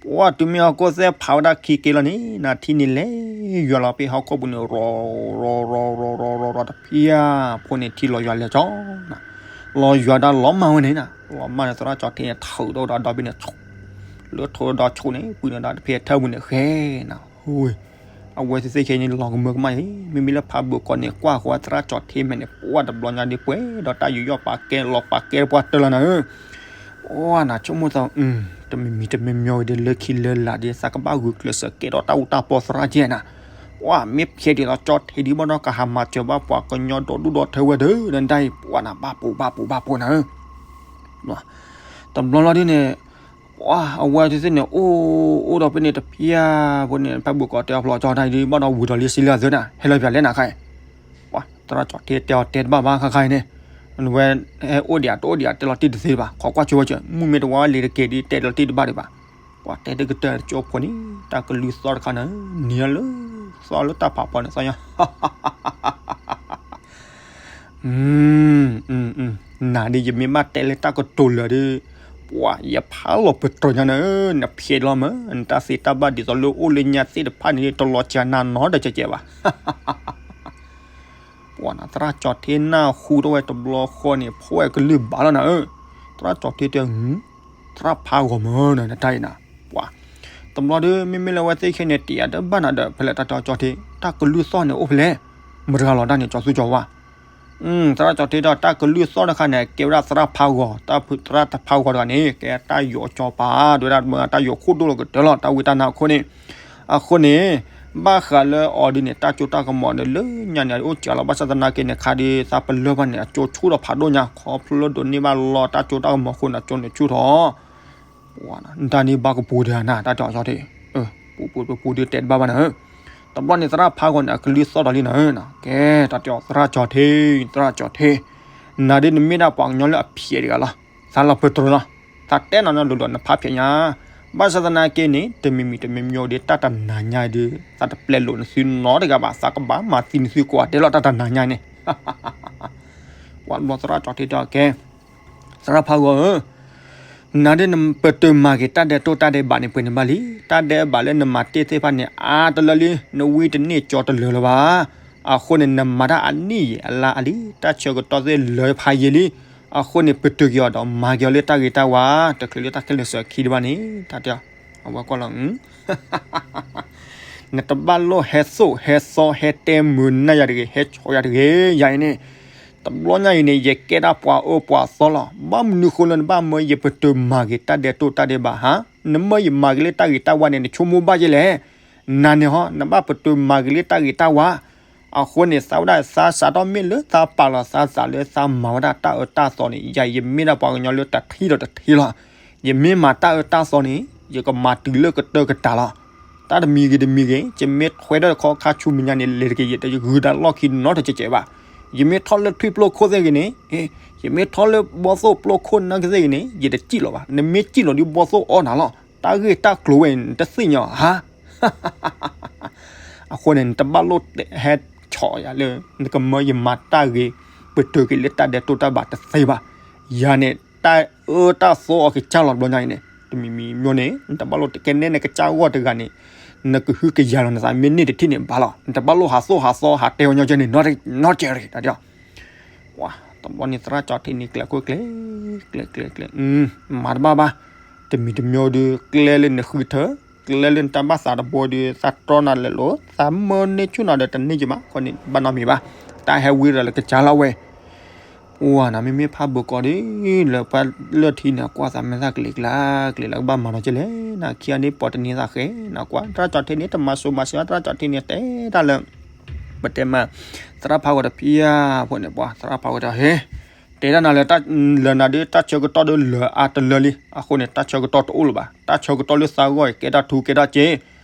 ပှၢ် တုၤမ့ၢ်ဟီၣ်ခိၣ်သဲဖးဝဲဒၣ်ခံက့ၤလီၤန့ၣ် နၤ ထံန့ၣ်လဲၤယွၤလီၤဖဲဟီၣ်ခိၣ်ပူၤန့ၣ် ရီၤ ရီၤ ရီၤ ရီၤ ရီၤ ရီၤ တဖျၢၣ်ဖိန့ၣ် ထံလီၤယွၤလဲၤကၠီနၤ, လီၤယွၤဒၣ်လီၤမၢ်ဝဲန့ၣ်နၤ, လီၤမၢ်န့ၣ် သရၣ်ကၠီၤထ့န့ၣ် ထုးဒီးဒီဘ့ၣ်န့ၣ် လၢထိဒီးဆိန့ၣ် ပှံၤန့ၣ်ဒီးတဖျၢၣ်ထၢပူၤန့ၣ်ဃဲနၤ, အဝဲသ့ၣ်သ့ၣ်ခဲအံၤန့ၣ် လီၤကမၢကမၣ်အံၤ မ့မ့ၢ်လၢဖးဘိးကီးန့ၣ် ကွၢ်ဃီသရၣ်ကၠီၤထ့မဲာ်န့ၣ် ပှၢ် တဘျီညါဒ်ပှဲၤဒီးတၢ်ယူးယီၣ်ပာ်ကဲလီၤပာ်ကဲပှၢ်တၢၢ်လီၤနၤဧၢ, ပှၢ်နၤ ဆိကမိၣ်သး တမံၤမံၤတမံၤမံၤဝဲဒီးလၢခံလၢလာ်ဒီး သးကဘၣ်ဂုာ်ကျဲးစၢးကဲထီၣ်တၢ်အူတၢ်ပီသရၣ်ကဲနၤ, ပှၢ် မ့ၢ်ဖျဲးဒံးလီၤကၠီၤထ့ဒံးဘၣ်ဒီးကဟးမၤစၢၤဘၣ်ပှၤကညီဒီဒူၣ်ဒီထၢဝဲဒီး နဒၣ်အံၤ ပှၢ်နၤ ဘၣ်ပူၤဘၣ်ပူၤဘၣ်ပူၤနၤဧၢ တဘျီလီၤဒ်န့ၣ် ပှၢ် အဝဲသ့ၣ်သ့ၣ်န့ၣ် အိၣ် အိၣ်ဒီးဖဲန့ၣ်တဖျၢၣ်ဖိန့ၣ် ဖးဘိးကီးတဲအဖျိကၠီၤတၢ်ဒ်ဘၣ်ဒီးဝံၤဒီးလံစံလၢအသၢနၤ ဟဲလီၤယွၤလဲၤနၤခါအံၤ, ပှၢ် သရၣ်ကၠီၤထ့တဲအီၤတဲတဘၣ်ဘၣ်ခါခါအံၤန့ၣ်, ဝဲ ဟဲအိၣ်ဒံးတအိၣ်ဒံးတဲလီၤတံၢ်တသ့ဘၣ် ခိးကွၢ်ဆိဝဲကၢ မုၢ်မ့ၢ်တဝါလံၤတက့ၤဒ်တဲလီၤတံၢ်တဘၣ်ဒံးဘၣ်, ပှၢ် တဲတကတၢၢ်တကၠိဖိန့ၣ် တၢ်ကလုၢ်သီၣ်တခါန့ၣ် နံၤလၢ သီၣ်လၢတၢ်ဖးပီန့ၣ် သီၣ်ညါ နၤဒ် ယမ့ၢ်ဘၣ်တဲလၢတၢ်ကတိၤလၢာ်ဒီး ပှၢ် ယဖးလီၤပတြၢၤညါနၤဧၢ, နဖျဲးလီၤမး, နတၢ်သ့တၢ်ဘၣ်ဒ်သိးလၢအိၣ်လၢညါသ့ၣ်တဖၣ်န့ၣ် တလီၤစှၤနၤနီတကဲကဲဘၣ်. ပှၢ်နၤ သရၣ်ကၠီၤထ့နၢ်ဟူထီၣ်ဝဲတဘျီဃီန့ၣ် ဖှီၣ်ဝဲကလုၢ်ဘၣ်လီၤနၤဧၢ, သရၣ်ကၠီၤထ့တဲ သရၣ်ဖးဂီၤမးနၤ နတၢ်အံၤနၤ, ပှၢ် တဘျီဒီး မ့မ့ၢ်လၢအဝဲသ့ၣ်ခဲန့ၣ် တယာ်တဘၣ်နၤဒီး ဖဲလဲၣ်တၢ်တဲအီၤကၠီၤထ့ တၢ်ကလုၢ်သီၣ်န့ၣ်အိၣ်ဖဲလဲၣ်, မတၤတဂၤလီၤတၢ်န့ၣ် ကၠီၤသူကၠီၤဝါ သရၣ်ကၠီၤထ့ဒီး တၢ်ကလုၢ်သီၣ်တခါန့ၣ် ကဲဝဲဒၣ်သရၣ်ဖးဂီၤ, သရၣ်ဖးဂီၤတဂၤန့ၣ် ကဲတၢ်ယိးကၠီၤပၤ ဒ်ဝဲဒၣ်တၢ်ယိးခိၣ်ဒိၣ်လီၤကတၢၢ်လီၤ တၢ်ဝံတၢ်နါအခိၣ်န့ၣ်, အဃိန့ၣ် ဘၣ်ဃးလၢအီၤဒ်န့ၣ် တၢ်စိတၢ်ကမီၤဒီးလၢညါန့ၣ် အိၣ်စှၤလီၤ ဘၣ်ဆၣ်သနာ်က့န့ၣ် ခါဒ်သးပလၢၢ်ဘၣ်န့ၣ် အစိဆူၣ်ထီၣ်ဖးဒိၣ်ညါ ခီဖျိလၢဒိးန့ၢ်ဘၣ်လီၤတၢ်စိတၢ်ကမီၤအဃိန့ၣ် အစိန့ၣ်ဆူၣ်ထီၣ် နတၢ်န့ၣ်ဘၣ်ကပူၤတဂၤနၤ တၢ်တဲအီၤကၠီၤထ့, ပူၤပူၤပူၤဒုးတဲတဘၣ်ဘၣ်နၤဧၢ, တဘျီန့ၣ်သရၣ်ဖးဂီၤန့ၣ် အကလုၢ်သီၣ်ဒီးလံနၤဧၢ, ကဲ တၢ်တဲအီၤသရၣ်ကၠီၤထ့, သရၣ်ကၠီၤထ့, နၤဒ်နမ့ၢ်ဒၣ်ပှၤကညီလၢအဖျဲးတဂၤလီၤ, သးလီၤပတြၢၤလီၤ, သးတဲနၤနီၤလိၤလိၤနဖးဖျဲးညါ, ဘၣ်ဆၣ်သနာ်က့န့ၣ် တမံၤမံၤတမံၤမံၤဒ်တၢ်တနၤညါဒီး သးတပျဲလိာ်နသုနီတဂၤဘၣ် သးကဘၣ်မၤသံနသုကိးဂၤဒဲးလီၤ တၢ်တနၤညါန့ၣ် ပှၤဘျီသရၣ်ကၠီၤထ့တဲအီၤကဲ သရၣ်ဖးဂီၤဧၢ, နၤဒ်နပတုာ်မၤက့ၤတၢ်ဒဲးတိၢ်တၢ်ဒဲးဘးန့ၣ် ပှဲၤန့ၣ်ဘၣ်လံ, တၢ်ဒဲးဘးလၢနမၤတ့ၢ်သ့ၣ်တဖၣ်န့ၣ် အါတလၢလံ, နဝံတန့ၢ်ကၠီတလၢာ်လၢၤဘၣ်. အဃိန့ၣ် နမၤတၢ်အနံၣ်ယံာ်အလါအါလံ, တၢ်ဆၢကတီၢ်သ့ၣ်လၢဖးယံာ်လံ. အဃိန့ၣ် ပတုာ်က့ၤအီၤဒီး မၤက့ၤအီၤလၢတၢ်ဂ့ၤတၢ်ဝါ, တချုးလၢတၢ်ခဲလၢာ်စၢၤခံဒံးဘၣ်န့ၣ် တၢ်တဲအီၤ, အဝဲကွၢ်လီၤ နတဘၣ်လိၣ်ဟဲသိၣ်ဟဲသီဟဲတဲမုာ်နၢ်ယၤတဂ့ၤ, ဟဲဆီယၤတဂ့ၤ, ယၤအံၤန့ၣ်, တဘျီညါအံၤန့ၣ် ယကဲဒၣ်ပှၤအၢပှၤသီလီၤ. ဘၣ်မနုၤဃိလၢနဘၣ်မၢယပတုာ်မၤက့ၤတၢ်ဒဲးတိၢ်တၢ်ဒဲးဘးဟါ, နမၢယမၤက့ၤလၢတၢ်ဂ့ၤတၢ်ဝါန့ၣ် နဆိကမိၣ်ဘၣ်ယဲလဲၣ်. နၤန့ၣ်ဟီ နဘၣ်ပတုာ်မၤဂ့ၤလၢတၢ်ဂ့ၤတၢ်ဝါ. အဃိန့ၣ် သးဝဲဒၣ်သးစးထီၣ်မ့ၢ်လၢသးပာ်လီၤသးသးလၢသးမၤဝဲဒၣ်တၢ်အၢတၢ်သီန့ၣ် ယၤယမ့ၢ်ဒၣ်ပှၤကညီလၢတထံၣ်ဒီးတထံၣ်လီၤ. ယမ့ၢ်မၤတၢ်အၢတၢ်သီန့ၣ် ယကမၤတုၤလၢကတၢၢ်ကတၢၢ်လီၤ. တၢ်တမံၤဂ့ၤတမံၤဂ့ၤ ယမ့ၢ်ထွဲထီၣ်တခီခါဆူမဲာ်ညါန့ၣ် လဲၤတက့ၢ် ယတဂုၤတၢ်လီၢ်ခံနီတစဲးစဲးဘၣ်. ယမ့ၢ်ထီၣ်လၢထွံၣ်ပျိခိၣ်သ့ၣ်ဂ့ၤန့ၣ်, ယမ့ၢ်ထီၣ်လၢဘီၣ်သိၣ်ပျိခိၣ်နၢ်ကသ့ၣ်ဂ့ၤန့ၣ် ယတစံၣ်လီၤဘၣ်. နမ့ၢ်စံၣ်လီၤဒီးဘီၣ်သိၣ်အီၣ်နၤလီၤ. တၢ်ဂ့ၢ်တၢ်ကျိၤဝဲန့ၣ် နတသ့ၣ်ညါဧါ. အဃိန့ၣ် နတဘၣ်လိၣ်ဟဲဆီၣ်ယၤလၢ နကမၢယမၤတၢ်ဂ့ၤ ပတုာ်က့ၤလၢတၢ်ဒဲးတိၢ်တၢ်ဘၣ်တသ့ဘၣ်. ယၤန့ၣ် တၢ်အၢတၢ်သီအီၤကစၢ်လီၤတဘျီညါအံၤန့ၣ် တမံၤမံၤမ့ၢ်န့ၣ် နတဘၣ်လိၣ်တကဲနဲၣ်နကစၢ်ဂီၢ်တဂၤန့ၣ် နကဟုကယာ်လီၤနသးမ့ၢ်န့ၢ်တထံၣ်န့ၣ်ဘၣ်လီၤ. နတဘၣ်လိၣ်ဟးသိၣ်ဟးသီဟးတဲဝဲညီကဲန့ၣ် နီတစဲးရံၣ်တၢ်ဒီး ပှၤတဘျီန့ၣ်သရၣ်ကၠီထံန့ၣ် ကျဲခိၣ်ကျဲ, ကျဲကျဲကျဲ, မၤတဘၣ်ဘၣ်. တမံၤတမံၤဒီး ကျဲလၢနဃုထၢ, ကျဲလၢနတၢ်ဘၣ်သးတဘိဒီး သးတြီနၤလဲၤလိာ်, သးမၢန့ၢ်ဆူၣ်နၤဒီးတန့ၢ်က့ၤဘၣ်, ခီန့ၣ် ဘၣ်နီတမံၤဘၣ်. တၢ်ဟဲဝံၤဒီးလၢကစၢ်လီၤဝဲ ပှၤနၤမ့မ့ၢ်ဖးဘိးကီးဒီး လၢပှၤလၢထံန့ၣ် ကွၢ်သးမဲာ်သၣ်ကလံၤကျါ, ကလံၤလၢကဘၣ်မၤနီၤကဲလဲၣ်, နခံဂၤန့ၣ်ပိာ်တန့ၢ်သးဃဲ, နကွၢ် သရၣ်ကၠီထံန့ၣ် တမၤစိၤမၤဆှး သရၣ်ကၠီထံန့ၣ် တဲတၢ်လၢ ပတဲမး သရၣ်ဖးဂီၤတဖျၢၣ်ဖိန့ၣ် ပှၤသရၣ်ဖးဂီၤတဲ ဟ့ တဲဒၣ်နၤလၢ လၢနၤဒ်တၢ်ဆၢကတီၢ်ဒီးလၢအါတလၢလံ, အဃိန့ၣ် တၢ်ဆၢကတီၢ်တအိၣ်လၢၤဘၣ်. တၢ်ဆၢကတီၢ်လၢသးဂီၢ်အံၤ ကဲထီၣ်ထူကဲထီၣ်စ့,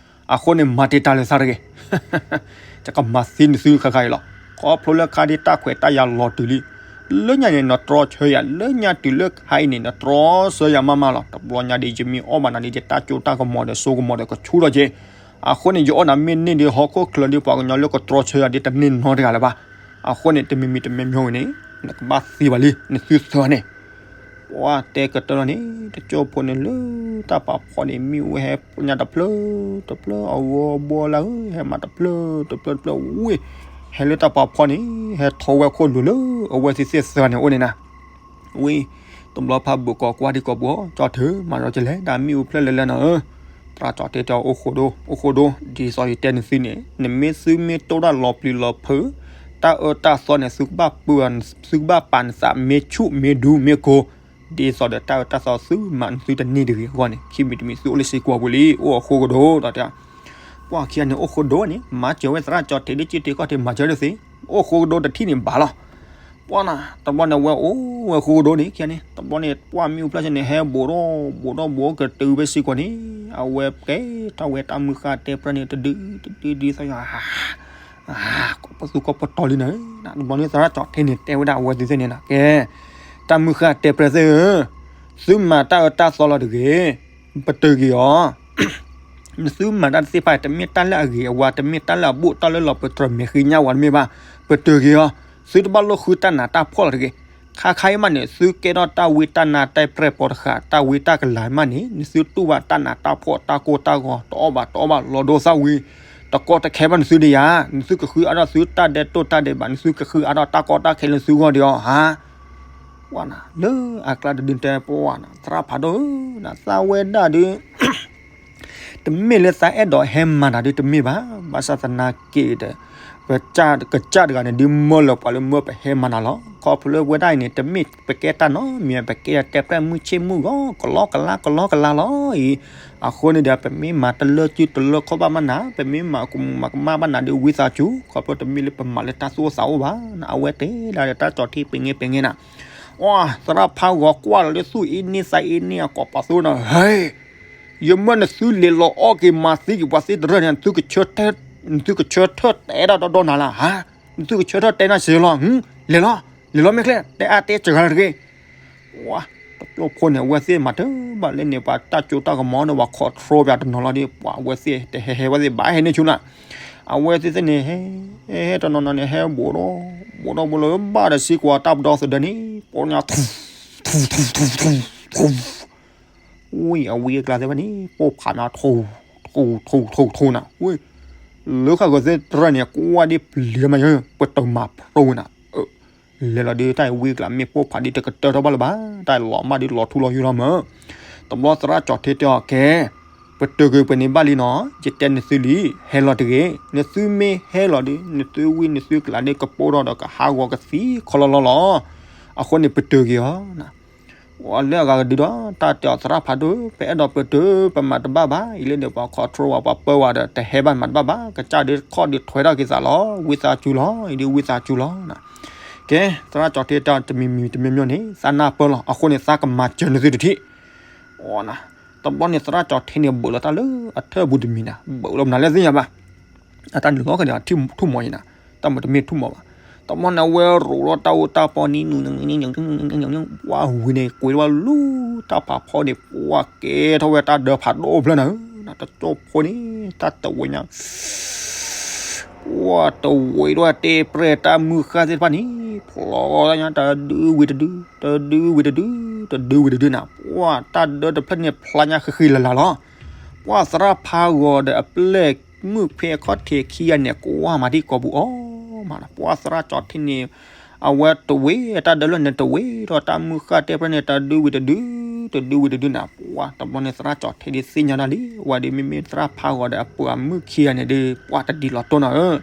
အဃိန့ၣ် မၤတ့ၢ်တၢ်လၢသးတဂ့ၤ. ယကမၤသံနသုခါခါအံၤလီၤ. ခီဖျိလၢခါဒ်တၢ်ခွဲးတၢ်ယာ်လီၤတုၤလံ, လၢညါန့ၣ် နတြီဆၢယၤ, လၢညါတုၤလၢခါအံၤန့ၣ် နတြီဆၢယၤမးမးလီၤ. တဘျီညါဒ်ယမ့ၢ်အီၣ်ဘၣ်နၤဒ် ယတၢ်ကၠိတၢ်ကမီၤဒီးစိကမီၤဒီးကဆူၣ်ထီၣ်က့, အဃိန့ၣ် ယအီၣ်နၤမ့ၢ်န့ၢ်ဒ်ဟီၣ်ခိၣ်ချၢဒ်ပှၤကညီလၢကတြီဆၢယၤဒ်တန့ၢ်နီတဂၤလၢၤဘၣ်. အဃိန့ၣ် တမံၤမံၤတမံၤမံၤဝဲန့ၣ် နကဘၣ်သံဘၣ်လံ နသုသၢန့ၣ် ပှၤတဲကတၢၢ်လီၤန့ၣ် တကၠိဖိန့ၣ်လၢတၢ်ပာ်ဖှိၣ်န့ၣ် မ့ၣ်အူဟဲညါတဖျၢၣ်တဖျၢၣ် အဂီၤဘီလၢ ဟဲမးတဖျၢၣ်တဖျၢၣ်တဖျၢၣ်ဝံၤ ဟဲလၢတၢ်ပာ်ဖှိၣ်န့ၣ် ဟဲထီၣ်ဝဲခိၣ်လိၤလၢအဝဲသ့ၣ်သၢဂၤန့ၣ်အိၣ်န့ၣ်နၤ. ဝံၤ တဘျီဖးဘိးကီးကွၢ်ဒံးကီးဘှီ ကၠီထၢၣ် မၤဒီးကလဲၣ် တၢ်မ့ၣ်အူဖျၢၣ်လၢလၢနီၤဧၢ, သရၣ်ကၠီထံတဲ အိၣ်ဃိဒိ အိၣ်ဃိဒိ ဒ်သိးယတဲနသုန့ၣ် နမ့ၢ်သုမ့ၢ်တိၢ်တၢ်လီၤပျံၤလီၤဖုး တၢ်အၢတၢ်သီန့ၣ် သုကဘၣ်ပာ်နသးမ့ၢ်ဆူၣ်မ့ၢ်ဒူမ့ၢ်ကိၤ, ဒ်သိးဒီးတၢ်အၢတၢ်သီသုမၤနသုတန့ၢ်တဂ့ၤအဂီၢ်န့ၣ် ခံမံၤတမံၤသုအိၣ်လၢစ့ကွီၤပူၤလံ အိၣ်အဃိကဒီး ဒီးတဲ ပှၤခံဂၤန့ၣ် အိၣ်ဃိဒိန့ၣ် မၤစၢၤဝဲသရၣ်ကၠီထံဒ်ကၠံထံကီၢ်ထံမၤစၢၤဒ်သ့, အိၣ်ဃိကဒီးတထံၣ်န့ၣ်ဘၣ်လီၤ. ပှၤနၤ တဘျီန့ၣ် အဝဲအိၣ်ဝဲဃိကဒီးန့ၣ် ခံဂၤန့ၣ် တဘျီန့ၣ် ပှၢ်မ့ၣ်အူဖျၢၣ်ဆၢန့ၣ် ဟဲဘူးဒီးဘူးဒီးဘူးကတုၤဖဲစ့ၢ်ကီးန့ၣ် အဝဲကဲထီၣ်ဝဲတၢ်မုၢ်ဃၢ်တဲပြဲၢ်န့ၣ် တဒုတဒုဒ်သိးယၤ ကီၢ်ပသူကီၢ်ပတီၢ်လံနၤ, တဘျီန့ၣ်သရၣ်ကၠီထံန့ၣ် တဲဝဲဒၣ်အဝဲသ့ၣ်န့ၣ်နၤ ကဲ တၢ်မုၢ်ဃၢ်တဲပြဲၢ်သ့ၣ်ဧၢ, သုမၤတၢ်အၢတၢ်သီလီၤတဂ့ၤ, ပတုာ်က့ၤအီၤ နသုမၤတၢ်တသ့ၣ်တဖၣ် တမ့ၢ်တၢ်လၢအဂ့ၤအဝါ တမ့ၢ်တၢ်လၢအဘူး တၢ်လၢလီၤပတြၢၤမဲာ်ဃ့ညါဝဲတမ့ၢ်ဘၣ်, ပတုာ်က့ၤအီၤ, သုတဘၣ်လိၣ်ဃုတၢ်နးတၢ်ဖှီၣ်လီၤတဂ့ၤ. ခါခါအံၤမးန့ၣ် သုကဲထီၣ်တၢ်ဝံတၢ်နါတၢ်ပြဲၢ်ပိာ်တဃာ် တၢ်ဝံတၢ်ကလၤမးန့ၣ် နသုတူၢ်ဘၣ်တၢ်နးတၢ်ဖှီၣ် တၢ်ကိၢ်တၢ်ဂီၤ တအီၣ်ဘၣ်တအီဘၣ် လီၤဒိသၣ်ဝံၤ တကီတခဲဘၣ်နသုဒံးယၤ, နသုကဃုအါထီၣ်သုတၢ်ဒဲးတိၢ်တၢ်ဒဲးဘး နသုကဃုအါထီၣ်တၢ်ကီတၢ်ခဲလၢသုဂီၢ်ဒံးအီၤဧါ. ပှၤနၤ လၢအကျါတဒုတဲ ပှၤနၤ သရၣ်ဖးဒိၣ်ဧၢ, နသးဝဲဒၣ်ဒုး တမ့ၢ်လၢသးအဲၣ်ဒိးဟဲမၤနၤဒုးတမ့ၢ်ဘၣ်, ဘၣ်ဆၣ်သနာ်က့ဒီး ပကစၢ်တဂၤန့ၣ် ဒုးမၢလၢၤပှၤလၢမၢပဟဲမၤနၤလီၤ. ခီဖျိလၢဝဲဒၣ်အံၤန့ၣ် တမ့ၢ်ပကဲတၢ်နီတမံၤ ပကဲတဲပြဲၢ်မုၢ်ဆ့ၣ်မုၢ်ဂီၤ ကလီကလါကလီကလါလီၤအံၤ, အဃိန့ၣ်ဒီး ပမ့ၢ်မၤတလၢစုတလၢခီၣ်ဘၣ်မးနၤ ပမ့ၢ်မၤကမူးမၤကမၣ်ဘၣ်နၤဒုးဝံသးစူၤ ခီဖျိတမ့ၢ်လၢပမၤလၢတၢ်သူၣ်အိၣ်သးအိၣ်ဘၣ်နၤ အဝဲတဲဒၣ်ဒီးတၢ်ကၠီထံပ့ၤငဲပ့ၤငဲနၤ, အသရၣ်ဖးဂီၤကွၢ်လီၤလၢသူၣ်အ့န့သးအ့န့အကိာ်ပာ်သိနၤ ဟဲ ယမၢနသုလဲၤလီၤအီၣ်က့ၤမၤသံက့ၤပှၤသ့တရၢၢ်န့ၣ် နသုကဆၢထၢၣ်တဲဒၣ်ဒီဒီနၤလၢၤဧါ, နသုကဆၢထၢၣ်တဲနၤစ့လီၤ, လဲၤလီၤ, လဲၤလီၤမ့ၢ်ချ့ တဲအါတဲစှၤတဂ့ၤ. ပှၤတကျိဖိန့ၣ် အဝဲသ့ၣ်မၤတၢ်ဘၣ်လၢန့ၣ် ပှၤတၢ်ကၠိတၢ်ကမီၤန့ၣ် ပှၤ control ပှၤတနီၤလီၤဒီး ပှၤအဝဲသ့ၣ်တဟဲဟဲဝဲသ့ၣ်ဘၣ်ဟဲန့ၢ်ဆူၣ်နၤ, အဝဲသ့ၣ်သ့ၣ်န့ၣ် ဟဲ ဟဲတနီၤနီၤန့ၣ် ဟဲဘူးဒီး ဘူးဒီးဘူးလၢဘၣ်ဒီးစံးကွၢ်တၢ်ပဒီသဒၢန့ၣ် ပီညါ ထူ ထူ ထူ ထူ ထူ ထူ ဝံၤအဝံအကျါသ့ၣ်ဘၣ်န့ၣ် ပိၢ်ဖးနၤ ထူ ထူ ထူ ထူ ထူနၤ ဝံၤ လၢဃၣ်ဂီၤသ့ၣ်တရၢၢ်န့ၣ် ကွၢ်ဒ်ပျံၤမးယၢ ပတမၤဖျိဝဲနၤ လဲၤလီၤဒုး တၢ်အံၤဝံအကျါ မ့ၢ်ပိၢ်ဖးဒ်တကတၢၢ်ထီၣ်ဘၣ်လၢၤဘၣ်, တၢ်အံၤလီၤမၢ်ဒုးလီၤထူလီၤယိာ်လီၤမၢ်. တဘျီသရၣ်ကၠီထံတဲအီၤ ကဲ ပတုာ်က့ၤပှဲၤန့ၣ်ဘၣ်လံနီၤ, ယတဲနသုလံ, ဟဲလီၤတဂ့ၤ. နသုမ့ၢ်ဟဲလီၤဒီး နသုဝံနသုကျါဒီး ကပိၢ်ထီၣ်ဒီးကဟးဂီၤကသံခီလီၤလီၤလီၤ. အဃိန့ၣ် ပတုာ်က့ၤအီၤနၤ. လၢအဂၤကဒုဒီး တၢ်တဲအီၤ သရၣ်ဖးဒိၣ် ပအဲၣ်ဒိးပတုာ် ပမၤတဘၣ်ဘၣ်, အံၤလၢန့ၣ် ပှၤ control ဝဲ ပှၤပၢဝဲဒီး တဟဲဘၣ် မၤတဘၣ်ဘၣ်, ကစၢ်ဒုးခီၣ်ဒုးထွဲထီၣ်က့ၤသးလီၤ, ဝံသးစူၤလီၤ, အံၤဒုးဝံသးစူၤလီၤ. ကဲ, သရၣ်ကၠီၤထ့တဲတမံၤမံၤတမံၤမံၤန့ၣ် သးနၢ်ပၢၢ်လီၤ, အဃိန့ၣ် သးကမၤစၢၤနသုတထံၣ် အီၤနၤ. တဘျီန့ၣ် သရၣ်ကၠီၤထ့န့ၣ် ဘၢၣ်လီၤတၢ်လၢအထၢၣ်ပူၤတမံၤနၤ, ဘၢၣ်လီၤမနုၤလဲၣ်သ့ၣ်ညါဘၣ်, အတၢ်နုာ်လီၤကဒီးထူၣ်မီၤအံၤနၤ, တၢ်မၤတမ့ၢ်ထူၣ်မီၤဘၣ်. တဘျီန့ၣ် အဝဲရိးထီၣ်တၢ်အိၣ်တၢ်ပီနံၤနူၤ, ဝံၤန့ၣ် ကွံာ်ထီၣ်ဝဲလူၤတၢ်ဖးဖီန့ၣ်, ပှၤကဲထီၣ်ဝဲတၢ်ဒၢဖးဒိၣ်ဖျၢၣ်နၤဧၢ, တကၠိဖိန့ၣ် တၢ်တဝံၤညါ ပှၤတဝံၤထီၣ်တဲပြဲၢ်တၢ်မုၢ်ဃၢ်သ့ၣ်တဖၣ်န့ၣ်, ဖျိညါတဒုဝံၤတဒု, တဒုဝံၤတဒု, တဒုဝံၤတဒုနၤ, ပှၤတၢ်ဒၢတဖျၢၣ်န့ၣ် ဖျါညါဃံဃံလၤလၤလီၤ. ပှၤသရၣ်ဖးဂီၤဒီးအပျဲၢ်မုၣ်ခွဲးခီၣ်ထံးခံဂၤန့ၣ် ကွၢ်မၤထံကီၢ်ပူၤအီၤမး, ပှၤသရၣ်ကၠီၤထ့န့ၣ် အဝဲတဝံၤတၢ်ဒၢလၢန့ၣ် တဝံၤထီၣ်တၢ်မုၢ်ဃၢ်တဲပြဲၢ်န့ၣ် တဒုဝံၤတဒု, တဒုဝံၤတဒုနၤ, ပှၤတဘျီန့ၣ် သရၣ်ကၠီၤထ့ဒုးသ့ၣ်ညါဒၣ်လံ, ဝဲဒုးမ့မ့ၢ်သရၣ်ဖးဂီၤဒီးအပှဲၤမုၣ်ခံဂၤန့ၣ်ဒုး ပှၤတဒ်လီၤတိၢ်နီၤဧၢ,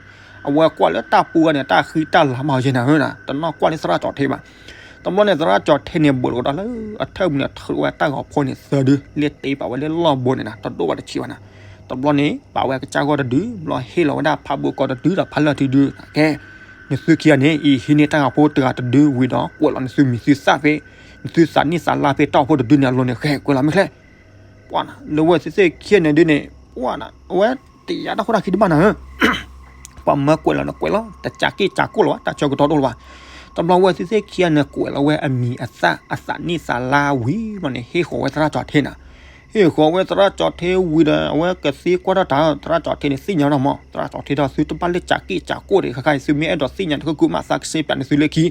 အဝဲကွၢ်လၢတၢ်ပူၤဂၤန့ၣ် တၢ်ဃံတၢ်လၤမးယဲနၤဧၢ, တနီၣ်ကွၢ်လၢသရၣ်ကၠီၤထ့ဘၣ်. တဘျီန့ၣ် သရၣ်ကၠီၤထ့န့ၣ် ဘၢၣ်လီၤကဒီးလၢအထၢၣ်ပူၤန့ၣ် ထုးဝဲတၢ်ဂီၤဖိန့ၣ်သၢဒု လၢတ့ပာ်ဝဲလၢလီၢ်ဘိန့ၣ်နၤ, တဒိၣ်ဘၣ်တဆံးဘၣ်နၤ. တဘျီန့ၣ် ပာ်ဝဲကစၢ်ဂီၢ်တဒု, ဘျီဟ့ၣ်လီၤဝဲဒၣ်ဖးဘိကီးတဒုဒီးဖးလၢၢ်တဒု, ကဲ, နသုခံဂၤန့ၣ် အံၤဟံးန့ၢ်တၢ်ဂီၤဖိတဂၤတဒုဝံၤဒီး ကွဲးလီၤနသုမံၤသုသၣ်ဖဲ, နသုသးနံၣ်သးလါဖဲတၢ်အိၣ်ဖှိၣ်တဒုန့ၣ်အလိၤန့ၣ် ဃဲကွဲးလီၤမ့ၢ်ချ့ ပှၤနၤ, လၢဝဲသ့ၣ်သ့ၣ်ခံဂၤန့ၣ်ဒုးန့ၣ် ပှၤနၤ, အဝဲတယါတၢ်ခိၣ်တၢ်ခံတဘၣ်နၤဧၢ, ပှၤမၢကွဲးလီၤန့ၣ်ကွဲးလီၤ, တကးက့ၢ်ကးကိၢ်လၢၤဘၣ်, တၢ်ဆၢကတီၢ်တအိၣ်လၢၤဘၣ်. တဘျီဝဲသ့ၣ်သ့ၣ်ခံဂၤန့ၣ် ကွဲးလီၤဝဲအမံၤအသၣ်အသးနံၣ်သးလါဝံၤဘျီန့ၣ် ဟ့ၣ်ဃီၤဝဲသရၣ်ကၠီၤထ့နၤ, ဟ့ၣ်ဃီၤဝဲသရၣ်ကၠီၤထ့ဝံၤဒီး အဝဲကသံကွၢ်ထီၣ်တၢ် သရၣ်ကၠီၤထ့န့ၣ် သ့ၣ်ညါထီၣ်မး, သရၣ်ကၠီၤထ့ဒီး သုတဘၣ်လၢကးက့ၢ်ကးကိၢ်ဒီး ခါခါအံၤ သုမ့ၢ်အဲၣ်ဒိးသ့ၣ်ညါတခီ ကုမးသးကစ့ပျးန့ၣ်သုလၢခံ,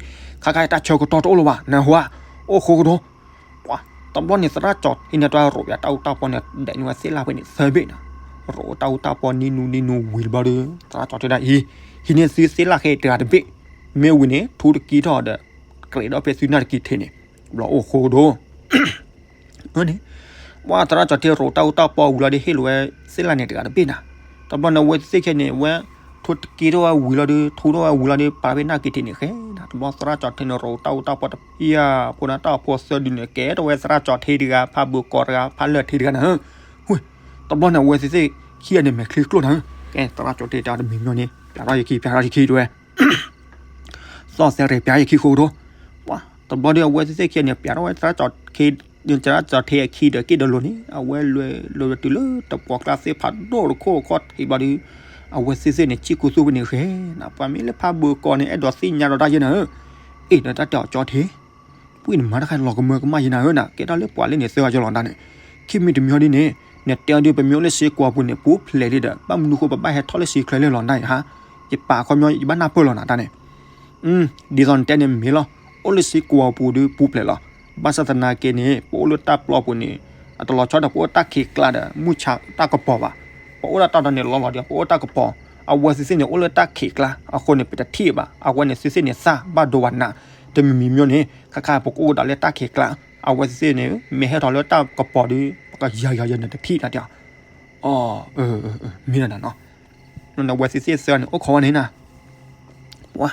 ခါခါအံၤတၢ်ဆၢကတီၢ်တအိၣ်လၢၤဘၣ်, နဟါ, အိၣ်ဃိကဒီး ပှၤ, တဘျီန့ၣ် သရၣ်ကၠီၤထ့န့ၣ် တၢ်ရိးပၠးတၢ်အူတၢ်ပီန့ၣ် ဒဲးန့ၢ်ဝဲသ့ၣ်လၣ်ဖဲန့ၣ် သၢဘ့ၣ်နၤ, ရိးတၢ်အူတၢ်ပီနံၤနူၤနံၤနူၤဝံၤတဘျီဒီး သရၣ်ကၠီၤထ့ဒၣ်အံၤ, ဟံးန့ၢ်သုသ့ၣ်လၣ်ဃဲတဂၤတဘ့ၣ်, မ့ၢ်ဝံၤန့ၣ် ထူတကံထီၣ်ဒီး ကြးဒီးဖဲသုနၢ်တကံထဲန့ၣ်, ဘျီအိၣ်ဃိကဒီး န့ၣ်, ပှၤသရၣ်ကၠီၤထ့ရိးတၢ်အူတၢ်ပီဝံၤလီၤဒီး ဟ့ၣ်လီၤဝဲသ့ၣ်လၣ်န့ၣ်တဂၤတဘ့ၣ်နၤ, တဘျီန့ၣ် အဝဲသ့ၣ်ခဲန့ၣ် ဝဲ ထူတကံထီၣ်ဝဲဝံၤလီၤဒီး ထူထီၣ်ဝဲဝံၤလီၤဒီး ပာ်ဖဲနၢ်ကံထဲန့ၣ်ဃဲနၤ, တဘျီသရၣ်ကၠီၤထ့န့ၣ် ရိးတၢ်အူတၢ်ပီတဖၣ်ဖိဒီး တၢ်အိၣ်ဖှိၣ်သၢဒုန့ၣ် ကဲထီၣ်ဝဲသရၣ်ကၠီၤထ့တဂၤ ဖးဘိကီးတဂၤ ဖးလၢၢ်ထ့တဂၤနၤ, ဝဲ, တဘျီန့ၣ် အဝဲသ့ၣ်သ့ၣ်ခံဂၤန့ၣ် မဲာ်ချံကျိၣ်နၤ, ကဲ သရၣ်ကၠီၤထ့တဲတမံၤမံၤန့ၣ် ပျးထီၣ်ယခံ ပျးထီၣ်ယခံတဝဲ သီၣ်စဲရ့းပျးယခံဃိကဒီး, ပှၤ, တဘျီဒီး အဝဲသ့ၣ်သ့ၣ်ခံဂၤန့ၣ် ပျးထီၣ်ဝဲသရၣ်ကၠီၤထ့, သရၣ်ကၠီၤထ့အခံဒီးက့ၣ်ဒီးလိၤန့ၣ် အဝဲလဲၤလီၤဝဲတုၤလၢတပှီၢ်ကျါသ့ၣ်ဖးဒိၣ်တခိၣ်ခီၣ်ထံးဘျီဒီး အဝဲသ့ၣ်သ့ၣ်န့ၣ် စံၣ်ကိၢ်သူၣ်ဖဲန့ၣ်ဃဲနၤ, ပှၤမ့ၢ်လၢဖးဘိကီးန့ၣ် အဲၣ်ဒိးသ့ၣ်ညါဒီးတၢ်ယဲနၤဧၢ, အ့ၣ်ဒီးတၢ်တဲအီၤကၠီၤထ့ ပှၤနမၤတခါလီၤကမၢကမၣ်ယဲနၤဧၢနၤ, ကဲထီၣ်လၢပှၤလၢန့ၣ်သၢဂၤယလီၤနၤန့ၣ်, ခံမံၤတမံၤဒ်န့ၣ်, နတဲအီၤဒုး ပမ့ၢ်အိၣ်လၢစ့ကိးပူၤန့ၣ် ပူၤဖျဲးလံဒီး ဘၣ်မနုၤဃိပဘၣ်ဟဲထီၣ်လၢစ့ချၢလၢလီၤနၤအံၤဟါ, ယပာ်ခီပညီယဘၣ်နၢ်ပၢၢ်လီၤနၤတၢ်န့ၣ် ဒ်သိးနတဲန့ၣ်မ့ၢ်လီၤ, အိၣ်လၢစ့ကိးပူၤဒုးပူၤဖျဲးလီၤ, ဘၣ်ဆၣ်သနာ်က့န့ၣ် ပအိၣ်လၢတၢ်ပျီပူၤန့ၣ် အတလီၤဆီဒီးပအိၣ်တၢ်ခံးကျါဒီး မုၢ်ဆါတၢ်ကပီၤဘၣ်, ပအိၣ်ဒၣ်တၢ်ဒီးန့ၣ်လီၤလီၤဒီး ပအိၣ်တၢ်ကပီၤ, အဝဲသ့ၣ်သ့ၣ်န့ၣ် အိၣ်လၢတၢ်ခံးကျါ, အဃိန့ၣ် ပတထံၣ်ဘၣ်, အဝဲန့ၣ်သ့ၣ်သ့ၣ်န့ၣ် သၣ်ဘၣ်ဒိဘၣ်နး, တမံၤမံၤမံၤန့ၣ် ခါခါပကအိၣ်ကဒီးလၢတၢ်ခံးကျါ, အဝဲသ့ၣ်သ့ၣ်န့ၣ် မ့ၢ်ဟဲထီၣ်လၢတၢ်ကပီၤဒီး ပကယၤယၤယၤန့ၣ်တထံၣ်နၤတဲ, အီ, မ့ၢ်ဒၣ်နၤနီၤ နဝဲသ့ၣ်သ့ၣ်သၢန့ၣ် အိၣ်ခိးဝဲန့ၣ်နၤ, ပှၤ,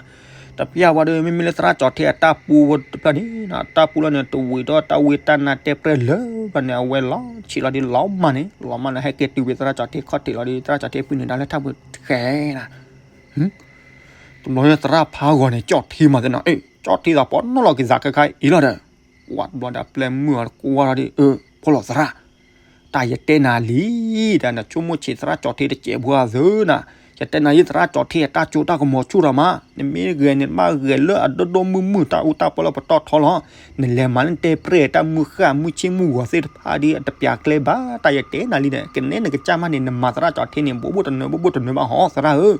တပျၢ်ဝဲဒီး မ့မ့ၢ်လၢသရၣ်ကၠီၤထ့အတၢ်ပူတဖျၢၣ်န့ၣ်, တၢ်ပူလီၤန့ၣ် တဝံၤဒီးတၢ်ဝံတၢ်နါတဲပြဲၢ်လၢၤဘၣ်န့ၣ် အဝဲလီၤဆံးလီၤဒီးလီၤမၢ်န့ၣ်, လီၤမၢ်န့ၣ် ဟဲက့ၤတုၤဝံၤသရၣ်ကၠီၤထ့ခီၣ်ထံးလီၤဒီး သရၣ်ကၠီၤထ့ပုၢ်နုာ်ဒါလၢထၢၣ်ပူၤတဃဲနၤ, တဘျီန့ၣ်သရၣ်ဖးဂီၤန့ၣ် ကၠီၣ်ထ့မးသ့နီၤ, အ့ၣ် ကၠီၣ်ထ့သးပီနီၣ်လီၤက့ၤသးခဲခါအံၤလီၤဒီး, ပှၤတဘျီဒီးအပျဲၢ်မုၣ်အီၤတကွၢ်ထီၣ်ဒီး အၢ ဖိလီၤသရၣ် တၢ်ယတဲနၤလံ, တၢ်နဆိကမိၣ်ဆံးသရၣ်ကၠီၤထ့တစဲးဖိဧါသ့နီၤ, ယတဲနၤလံ သရၣ်ကၠီၤထ့အတၢ်စိတၢ်ကမီၤဆူၣ်ထီၣ်မး, နမ့ၢ်ဂဲၤန့ၣ် ဘၣ်ဂဲၤလၢအဒိၣ်ဒိၣ်မုၢ်မုၢ်တၢ်အူတၢ်ပီလၢပတီၢ်ထီလီၤ, နလဲၤမၤလၢနတဲပြဲၢ်တၢ်မုၢ်ဃၢ်မုၢ်ဆ့ၣ်မုၢ်ဂီၤသ့ၣ်တဖၣ်ဒီး အတပျးကျဲဘၣ်, တၢ်ယတဲနၤလံဒီး ကနဲနကစၢ်မးန့ၣ် နမၤသရၣ်ကၠီၤထ့န့ၣ် ဘိးဘိၣ်တနၢၤ ဘိးဘိၣ်တနၢၤဘၣ်ဟီသရၣ်ဧၢ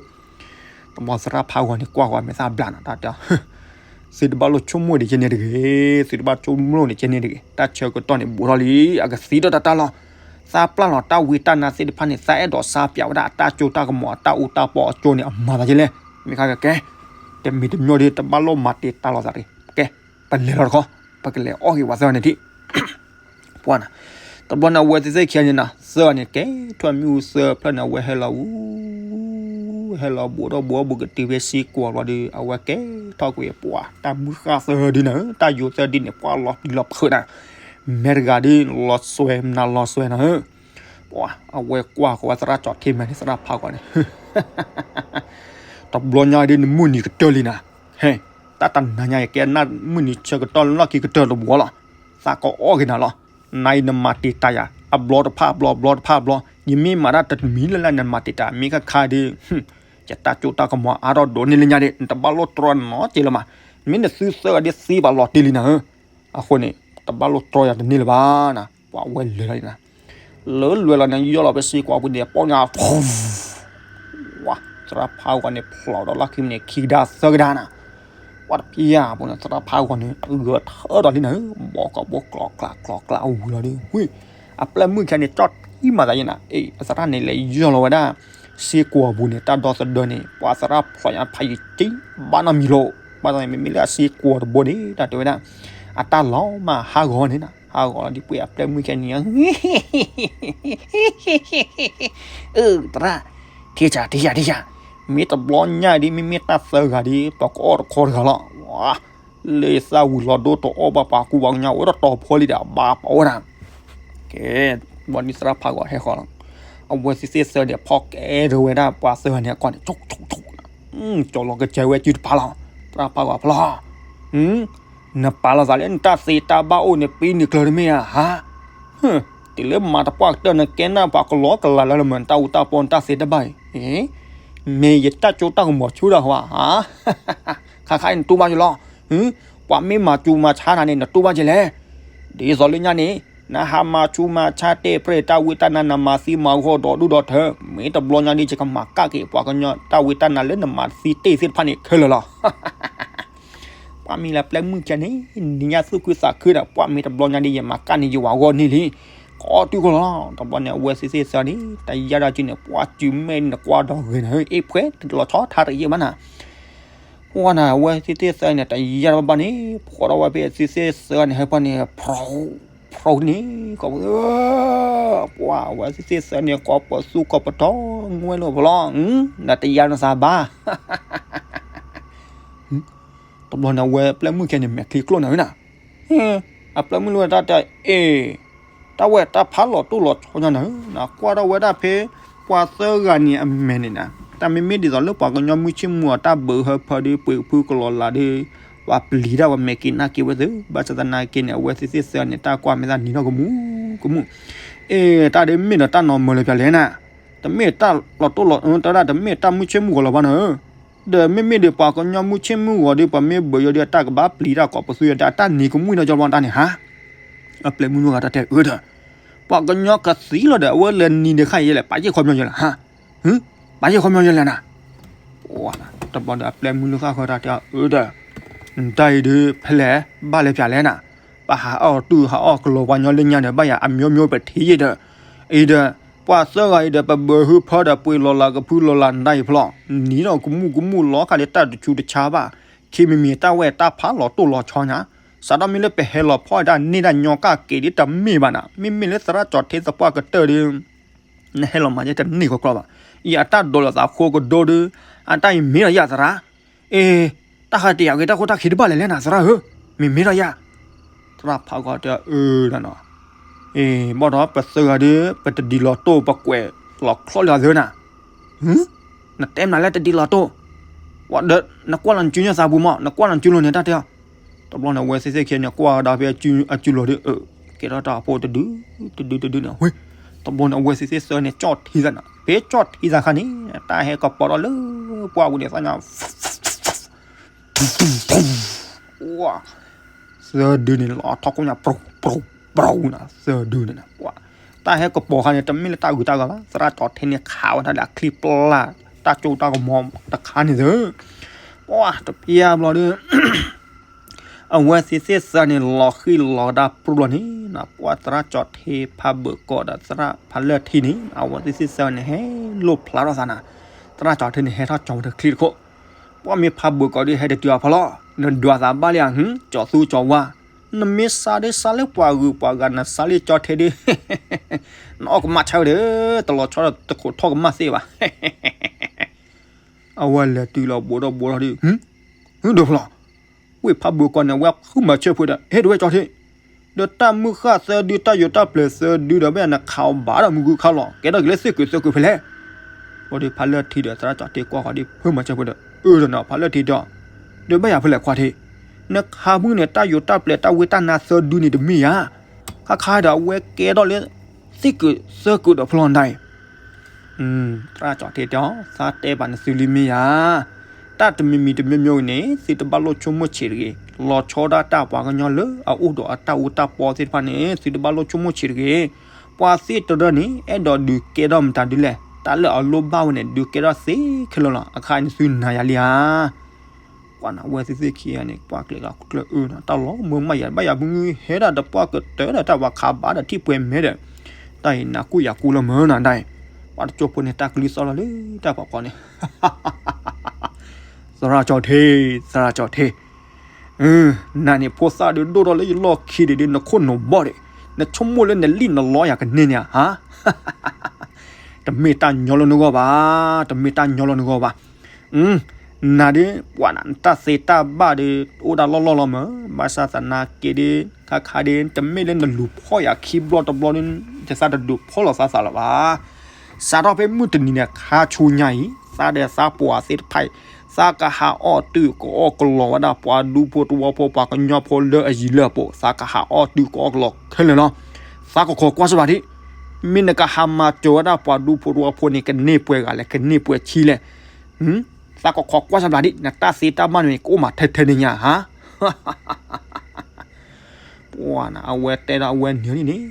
တဘျီသရၣ်ဖးဂီၤန့ၣ် ကွၢ်ဃီၤမဲာ်သၣ်ဘျးနီၤ တၢ်တဲအီၤ, သုတဘၣ်လိၣ်ဆိကမိၣ်ဒံးကဲန့ၣ်တဂ့ၤ, သုတဘၣ်ဆိကမိၣ်န့ၣ်ကဲန့ၣ်တဂ့ၤ, တၢ်ဆၢကတီၢ်န့ၣ်ဘူးထီၣ်လံ, အကသံထီၣ်တၢ်တၢ်လီၤ, သးပျၢ်လီၤတၢ်ဝံတၢ်နါသ့ၣ်တဖၣ်န့ၣ် သးအဲၣ်ဒိးစါပျးဝဲဒၣ်အတၢ်စိတၢ်ကမီၤအတၢ်အူတၢ်ပီအစိန့ၣ် အမၤသးယဲလဲၣ်, မ့ၢ်ခါကကဲ, တမံၤတမံၤဒီး တဘၣ်လိၣ်မၤတ့ၢ်တၢ်လီၤသးတဂ့ၤ, ကဲ, ပလဲၤလီၤတခီ, ပကလဲၤအီၣ်ဂ့ၤဝဲသၢဂၤန့ၣ်ထံၣ် ပှၤနၤ, တဘျီန့ၣ် အဝဲသ့ၣ်သ့ၣ်ခံဂၤန့ၣ်နၤ သၢဂၤန့ၣ် ကဲထီၣ်မ့ၣ်အူသၢဖျၢၣ်န့ၣ် အဝဲဟဲလီၤအူ, ဟဲလီၤဘူးထီၣ်ဘူးထီၣ်ဘူးကတုၤဖဲစ့ကွီၤဘျီဒီး အဝဲကဲထီၣ်ကွံာ်ပှၤ တၢ်မုၢ်ဃၢ်သၢဒုန့ၣ် တၢ်ယိၤသၢဒုန့ၣ် ပှၤလီၤပျံၤလီၤဖုးနၤ, မဲတဂၤဒီး လီၤစွဲ မနုၤလီၤစွဲနၤဧၢ, ပှၤ အဝဲကွၢ်ဃီၤဝဲသရၣ်ကၠီၣ်ထံမဲာ်န့ၣ် သရၣ်ဖးဂီၤန့ၣ် တဘျီညါဒီး နမုၢ်နံၤကတၢၢ်လံနၤ, ဟဲ, တၢ်တနၤညါ ယကဲနၢ်မုၢ်နံၤဆၢကတီၢ်လၢလီၢ်ခံကတၢၢ်တဘျီလီၤ, သးကအီၣ်က့ၤနၤလီၤ, နၤအံၤနမၤတံာ်တာ်ယၤ အဘျီတဖၣ်အဘျီ အဘျီတဖၣ်အဘျီ, ယမ့ၢ်မၤတၢ်တမံၤလၢ်လၢ် နမၤတံာ်တာ် မ့ၢ်ခါခါဒီး ယတၢ်စိတၢ်ကမီၤအါထီၣ်ဒိးန့ၢ်လၢညါဒီး နတဘၣ်လိၣ်တြီနီတစဲးလၢၤမး, မ့ၢ်နသုသၢဂၤဒ်သ့ပှၤလီၤတ့ၢ်လံနၤဧၢ, အဃိန့ၣ် တဘၣ်လိၣ်တြီယၤတန့ၢ်လၢၤဘၣ်နၤ, ပှၤဝဲလဲၤလီၤနၤ, လၢလွဲၢ်လီၤန့ၣ် ယီၢ်လီၤဖဲစ့ကွီၤပူၤန့ၣ် ပီၣ်ညါ ဝါ, သရၣ်ဖးဂီၤန့ၣ် ဖျိးဒီးလီၢ်ခံန့ၣ် ခံကဒါသၢကဒါနၤ, ပှၤတဖၣ်ယၤပူၤန့ၣ် သရၣ်ဖးဂီၤန့ၣ် ဂၢၢ်ထၢဒီးလံနၤဧၢ, ဘီကီးဘိကျိးကျးကျိးကျးဝံၤလီၤဒီး ဝံၤ, အပျဲၢ်မုၣ်ခံဂၤန့ၣ် ကၠီၣ်ထံမၤသးယဲနၤ, အ့ အသရၣ်န့ၣ်လဲၤယီၢ်လီၤဝဲဒၣ် စ့ကွီၤပူၤန့ၣ် တၢ်ဒီသဒၢန့ၣ် ပှၤသရၣ်ဖျိးညါဖးယံာ်ကံ ဘၣ်နီတမံၤလီၤ, ဘၣ်ဆၣ်န့ၣ် မ့မ့ၢ်လၢအစ့ကွီၤတဘိန့ၣ် တၢ်တဲဝဲဒၣ် အတၢ်လီၤမၢ်ဟးဂီၤန့ၣ်နၤ, ဟးဂီၤလီၤဒ်ပှဲၤအပျဲၢ်မုၣ်ခံဂၤန့ၣ် အၢ သရၣ်, ထံၣ်ယၤ ထံၣ်ယၤ ထံၣ်ယၤ, မ့ၢ်တဘျီညါဒ် မ့မ့ၢ်တၢ်သၢဂၤဒ် ပှၤကအီၣ်တခီတဂၤလီၤ, ဝါ, လၢသၣ်ဝံၤလီၤဒိၣ်တအီၣ်ဘၣ်ပှၤကူပှၤကညီ အိၣ်တတီၤဖီလံဒီး ဘၣ်ပှၤအိၣ်ဒၣ်, ကဲ, ဘၣ်ဒ်သရၣ်ဖးဂီၤဟဲဃီၤလီၤ, အဝဲသ့ၣ်သ့ၣ်သၢန့ၣ် ဖီၣ်ကဲထီၣ်ဝဲဒၣ်ပှၤသၢဂၤန့ၣ်အကီၢ်န့ၣ် ကၠီလီၤကစၢ်ဝဲစုတဖၣ်လီၤ, သရၣ်ဖးဂီၤဖျီ နပာ်လီၤသးလၢနတၢ်သ့တၢ်ဘၣ်အိၣ်န့ၣ် ပ့ၤန့ၢ်ကျၢၤတမ့ၢ်ဧါ, ဟါ, တုၤလၢမၤတပှၢ်ကတၢၢ် နကဲနၢ်ပှၤကလီကလီလၢလၢမ့ၢ် နတၢ်အူတၢ်ပီ နတၢ်သ့တၢ်ဘၣ်အံၤ, မ့ၢ်ယတၢ်စိတၢ်ကမီၤဆူဒၣ်ဟါ, ခါခါအံၤနတူၢ်ဘၣ်ယလီၤ, ပှၤမ့ၢ်မၤစူၤမၤဆါနၤန့ၣ် နတူၢ်ဘၣ်ကလဲၣ်, ဒ်သိးလၢညါန့ၣ် နဟးမၤစူၤမၤဆါတဲပြဲၢ်တၢ်ဝံတၢ်နါ နမၤသံမၤဂီၤဒီးဒူၣ်ဒီးထၢ, မ့ၢ်တဘျီညါဒ် ယကမၤကၣ်က့ၤပှၤကညီတၢ်ဝံတၢ်နါလၢနမၤသံတ့ၢ်သ့ၣ်တဖၣ်န့ၣ်ခဲလၢာ်လီၤ. ပှၤမ့ၢ်လၢပျဲၢ်မုၣ်ခံဂၤန့ၣ် နံၤညါသူၣ်ခုသးခုဒီး ပှၤမ့ၢ်တဘျီညါဒ် ယမၤကၣ်န့ၢ်ယဝၤဂီၢ်န့ၢ်လံ, ကိးတုၤကီလီၤ, တဘျီန့ၣ် အဝဲသ့ၣ်သ့ၣ်သၢန့ၣ် တယါဒီးစုန့ၣ် ပှၤစုမဲာ်န့ၣ် နကွၢ်ဒီးဂ့ၤနၤဧၢ, အ့ၣ် ဖှဲးတလီၤဆီထါတယံာ်ဘၣ်နၤ ပှၤနၤ အဝဲသ့ၣ်သ့ၣ်သၢန့ၣ် တယါတဘၣ်ဘၣ်န့ၣ် ဖှီၣ်ထီၣ်ဝဲဖဲသ့ၣ်သ့ၣ်သၢန့ၣ် ဟဲပှၤန့ၣ် ဖျိးန့ၣ် ကိးပ, ပှၤအဝဲသ့ၣ်သ့ၣ်သၢန့ၣ် ကိးပသူၣ်ကိးပတီၢ် ငွဲၣ်လၢပလီၢ်, နတယါနသးဘၣ် တဘျီန့ၣ် အဝဲပျဲၢ်မုၣ်ခံဂၤန့ၣ် မဲာ်ချံကျိၣ်နၤဝဲနၤ, အပျဲၢ်မုၣ်လၢဝဲတၢ်တဲ အ့ၣ် တၢ်ဝဲတၢ်ဖးလီၤတိၢ်လီၤဆီညါနၤဧၢ, နကွၢ်ထီၣ်ဝဲဒၣ်ဖဲ ပှၤသၢဂၤန့ၣ်အမဲာ်န့ၣ်နၤ, တၢ်မ့မ့ၢ်ဒ်သိးလၢပှၤကညီမုၢ်ဆ့ၣ်မုၢ်ဂီၤတၢ်ဘုးဟၢဖၢဒီး ပှ့ၤဖုကလီၤလးဒီး ပှၤပျံၤတၢ်ဝဲမဲာ်က့ၤနၢ်က့ၤဝဲသ့ၣ်, ဘၣ်ဆၣ်သနာ်က့န့ၣ် အဝဲသ့ၣ်သ့ၣ်သၢန့ၣ် တၢ်ကွၢ်မဲာ်သးနံၤထီၣ်ကမူကမူ, အ့ၣ် တၢ်ဒ်မ့ၢ်ဒီးတၢ်နီၤမၢလၢပျၢၤလဲၣ်နၤ, တမ့ၢ်တၢ်လီၤတိၢ်လီၤ တဝဲဒၣ် တမ့ၢ်တၢ်မုၢ်ဆ့ၣ်မုၢ်ဂီၤလၢၤဘၣ်နၤဧၢ, ဒီးမ့မ့ၢ်ဒီးပှၤကညီမုၢ်ဆ့ၣ်မုၢ်ဂီၤဒီး ပှၤမ့ၢ်ဘုးယိၣ်ဒီး တၢ်ကဘၣ်ပျံၤတၢ်ကိးပသူယိၣ်ဒီး အတၢ်နံၤကမူၣ်နီၤကၠီဘျီတၢ်န့ၣ်ဟါ, အပျဲၢ်မုၣ်မုၢ်ဂၤတၢ်တဲအၢဒီး, ပှၤကညီကသံလီၤဒီး အဝဲလဲၤနံၤဒံးခါအံၤယဲလဲၣ် ပာ်ယဲၢ်ခီပညီယဲလဲၣ်ဟါ, ပာ်ယဲၢ်ခီပညီယဲလဲၣ်နၤ, တဘျီဒီးအပျဲၢ်မုၣ်လုၢ်ဃၣ်ဃၢတၢ်တဲအၢဒီး, နတၢ်အံၤဒီး ဖဲလဲၣ် ဘၣ်လဲၤပျၢၤလဲၣ်နၤ, ပဟးအီၣ်တူၢ်ဟးအီၣ်ကလီၤပှၤကညီလၢညါဒီး ဘၣ်ယၤအမျိုးမျိုးပထံၣ်ယဲဒီး, အံၤဒီး, ပှၤသၢဂၤအံၤဒီး ပဘုးဟုဖၢဒီး ပှ့ၤလီၤလးကဖုလီၤလးနတၢ်အံၤဖျီ, နံၤဒီးကမူၣ်ကမူၣ်လီၤခါဒီး တၢ်တဆူးတဆါဘၣ်, ခံမံၤမံၤတၢ်ဝဲတၢ်ဖးလီၤတိၢ်လီၤဆီညါ, စးထီၣ်မ့ၢ်လၢပဟဲလီၤဖီၣ်ဒၣ်န့ၢ်ဒၣ်ညီကၣ်က့ၤဒ်တမ့ၢ်ဘၣ်နၤ, မ့မ့ၢ်လၢသရၣ်ကၠီၣ်ထံသပှၢ်ကတၢၢ်ဒီး နဟဲလီၤမၤယဲတန့ၢ်ကီကီဘၣ်, အံၤအတၢ်ဒိးလိာ်သးဃိကဒိဒီး, အတၢ်အံၤမ့ၢ်ဒီးယၤသရၣ်, အ့ၣ်, တၢ်ဃးတယာ်က့ၤတၢ်ခိၣ်တၢ်ခံတဘၣ်လဲၣ်လဲၣ်နၤသရၣ်ဧၢ, မ့မ့ၢ်ဒီးယၤ, သရၣ်ဖးဂီၤတဲအၢဒီးနီၤ, အ့ၣ် ဘၣ်ဒီးပသၢဂၤဒီး ပတဒ်လီၤတိၢ်ပကွဲးလီၤချီၣ်လၢအသၢနၤ, နတဲမနုၤလၢတဒ်လီၤတိၢ်, ဝဲဒီး နကွၢ်လီၤနစုညါသးပူၤမး နကွၢ်လီၤနစုလိၤန့ၣ်တၢ်တဲအီၤ, တဘျီန့ၣ် အဝဲသ့ၣ်သ့ၣ်ခံဂၤန့ၣ် ကွၢ်ကဒါဖဲအစုလိၤဒီး အၢ, ကဲထီၣ်တၢ်ဖိတဒု, တဒုတဒုန့ၣ်ဝဲ, တဘျီန့ၣ် အဝဲသ့ၣ်သ့ၣ်သၢန့ၣ် ကၠီၣ်ထံသးနၤ, ဖဲကၠီၣ်ထံသးခါန့ၣ် တၢ်ဟဲကပီၤထီၣ်လၢပှၢ်ပူၤန့ၣ်သ့ၣ်ညါ သၢဒုန့ၣ် လီၤထီၣ်ကိၣ်ညါ ပြူၤ ပြူၤ ပြူၤနၤ, သၢဒုန့ၣ်နၤ, ပှၤ တၢ်ဟဲကပီၤခါန့ၣ် တမ့ၢ်လၢတၢ်ဂုၤတၢ်ဂၤဘၣ်, သရၣ်ကၠီၣ်ထံန့ၣ် ခးဝဲဒၣ်လၢအချံပျၢ် တၢ်စိတၢ်ကမီၤတခါန့ၣ်သၢ, ပှၤ တပျၢ်ဘျီဒီး အဝဲသ့ၣ်သ့ၣ်သၢန့ၣ် လီၤဃံၤလီၤကဒါပြူၤလီၤန့ၣ်နၤ, ပှၤသရၣ်ကၠီၣ်ထံဖးဘၢၣ်ကီးဒီးသရၣ်ဖးလၢၢ်ထံန့ၣ် အဝဲသ့ၣ်သ့ၣ်သၢန့ၣ် ဟဲလိၣ်ဖျါထီၣ်သးနၤ, သရၣ်ကၠီၣ်ထံန့ၣ် ဟဲထီၣ်ကၠီၤဝဲတချံတခိၣ် ပှၤမ့ၢ်ဖးဘၢၣ်ကီးဒီး ဟဲတတုၤအဖီလာ်, နဒွးသးဘၣ်လံဧါ, ဟူ ကၠီၤသူကၠီၤဝါ, နမ့ၢ်စးဒ်စးလၢပှၤဂုၤပှၤဂၤ နစးလၢကၠီၣ်ထံဒီး နအီၣ်ကမၣ်ဆၢဒီး တလီၤဆီဒီးတခိးထီၣ်ကမၣ်သ့ဘၣ်. အဝဲလဲၤတုၤလီၤဘိးထီၣ်ဘိးထီၣ်ဒီး ဟု ဟုဒိၣ်ဖျီၣ်, ဝ့ၢ်ဖးဘိၣ်ကီၢ်န့ၣ် အဝဲဃုမၤဆၢဖိဒီး ဟဲဒိးဝဲကၠီထံး, ဒီးတၢ်မုၢ်ဃၢ်သၢဒု တၢ်ယိာ်တၢ်ပျဲၤသၢဒုဒီး ဘၣ်ယၤနခးအီၤဘၣ်ဒီးမုၢ်ဂုၢ်ခါလီၤ ကဲထီၣ်က့ၤလၢသ့ၣ်ကုာ်သၢကုာ်ဖဲလဲၣ်. ဘၣ်ဒီးဖးလၢထံးဒီး သရၣ်ကၠီထံးကွၢ်ဃီၤဒီး ဖုမၤဆၢဖိဒီး အၢဒီးနီၤ ဖးလၢထံးဒီး ဒီးဘၣ်ယၤဖဲလဲၣ်ခွါထံး, နခးမုၢ်န့ၣ် တၢ်ယိာ်တၢ်ပျဲၤတၢ်ဝ့တၢ်နါသၢဒုန့ၣ်တမ့ၢ်ဧါ, ခါခါဒီးအဝဲကဲထီၣ်လၢ သ့ၣ်ကုာ်သၢကုာ်ဒီးဖျီၣ်ဒၣ်အံၤ သရၣ်ကၠီထံးတဲအီၤ သးတဲဘၣ်နသုလံမ့ၢ်ဧါ, တၢ်တမံၤမံၤတမံၤမံၤအံၤန့ၣ် သုတဘၣ်လိၣ်ဆိကမိၣ်ဆံးတဂ့ၤ, လီၤဆီဒၣ်တၢ်ပှၤကညီလၢအအိၣ်ဒီးအတၢ်အူတၢ်ပီသ့ၣ်တဖၣ်န့ၣ် သုတဘၣ်လိၣ်ဆိကမိၣ်ဆံးတဂ့ၤ, ပှၤသ့ၣ်တရၢၢ်န့ၣ် အဲၣ်ဒိးဒုးကဲထီၣ်မတၤဒုလဲၣ်, တၢ်လၢအလိၣ်ဘၣ်ဝဲန့ၣ် ဒုးကဲထီၣ်သ့ခဲလၢာ်လီၤ, အခါအံၤနသုနာ်ယၤလံဧါ. ကွၢ်နၤဝဲသ့ၣ်သ့ၣ်ခံဂၤန့ၣ် ကွၢ်ကျဲၤလီၤကျဲၤအၢနီၤ တၢ်လီၤမၢမၢ်ယၤ ဘၣ်ယၤမုၢ်ဟဲဒၣ်တပှၢ်ကတၢၢ်ဒီး တၢ်ပှၤခးဘၣ်ဒီးထံၣ်ပှဲၤမဲဒီး တၢ်အံၤနကူၣ်ယၤကူၣ်လီၤမၢနၤဒၣ်အံၤ, ပှၤတကၠိဖိန့ၣ် တၢ်ကလုၢ်သီၣ်လီၤလၢတၢ်ပှၤဖီန့ၣ် သရၣ်ကၠီထံး သရၣ်ကၠီထံး, နၤန့ၣ်ဖိသၣ်ဒုးဒိၣ်ထီၣ်လၢယလီၢ်ခံဒံးဒုး နခိၣ်နဘီၣ်ဒံး, နဆိကမိၣ်လၢနလံၣ်နလီယၤကန့ၢ်န့ၣ်ဧါ, တမ့ၢ်တၢ်ညီလၢနဂီၢ်ဘၣ်, တမ့ၢ်တၢ်ညီလၢနဂီၢ်ဘၣ်. နၤဒုး ပှၤနၤ နတၢ်သ့တၢ်ဘၣ်ဒုး အိၣ်ဒၣ်လီၢ်လီၢ်လီၤမး, ဘၣ်ဆၣ်သနာ်က့ဒုး ခါခါဒုး တမ့ၢ်လၢနလူၤဖီၣ်ယၤခံဘျီတဘျီဒုး ယသးတဒုးဖီၣ်လီၤသးသးလၢၤဘၣ်. စးထီၣ်ဖဲမုၢ်တနံၤန့ၣ် ခါဆူညါအံၤ သးဒီးသးပှၢ်သ့ၣ်တဖၣ်အံၤ သးကဟးအီၣ်တုၤကအီၣ်ကလီၤဝဲဒၣ် ပှၤဒူဖိတဝီဖိ ပှၤကညီဖိလၢအယံၤလၢအပိာ် သးကဟးအီၣ်တုၤကအီၣ်ကလီၤခဲလၢာ်လီၤ. သးကခိးကွၢ်စၢၤဘၣ်ဒံး, မ့ၢ်နကဟးမၤစၢၤဝဲဒၣ်ပှၤဒူဖိတဝီဖိန့ၣ် ကန့ၢ်ပှဲၤဂၤလဲၣ် ကန့ၢ်ပှဲၤဆံလဲၣ်. သးကခိးကွၢ်စၢၤဘၣ်ဒံး နတၢ်သ့တၢ်ဘၣ်န့ၣ် ကအိၣ်မးထဲထဲန့ၣ်ညါဧါ. ပှၤနၤ အဝဲတဲဒီးအဝဲနၢၤလံန့ၣ်,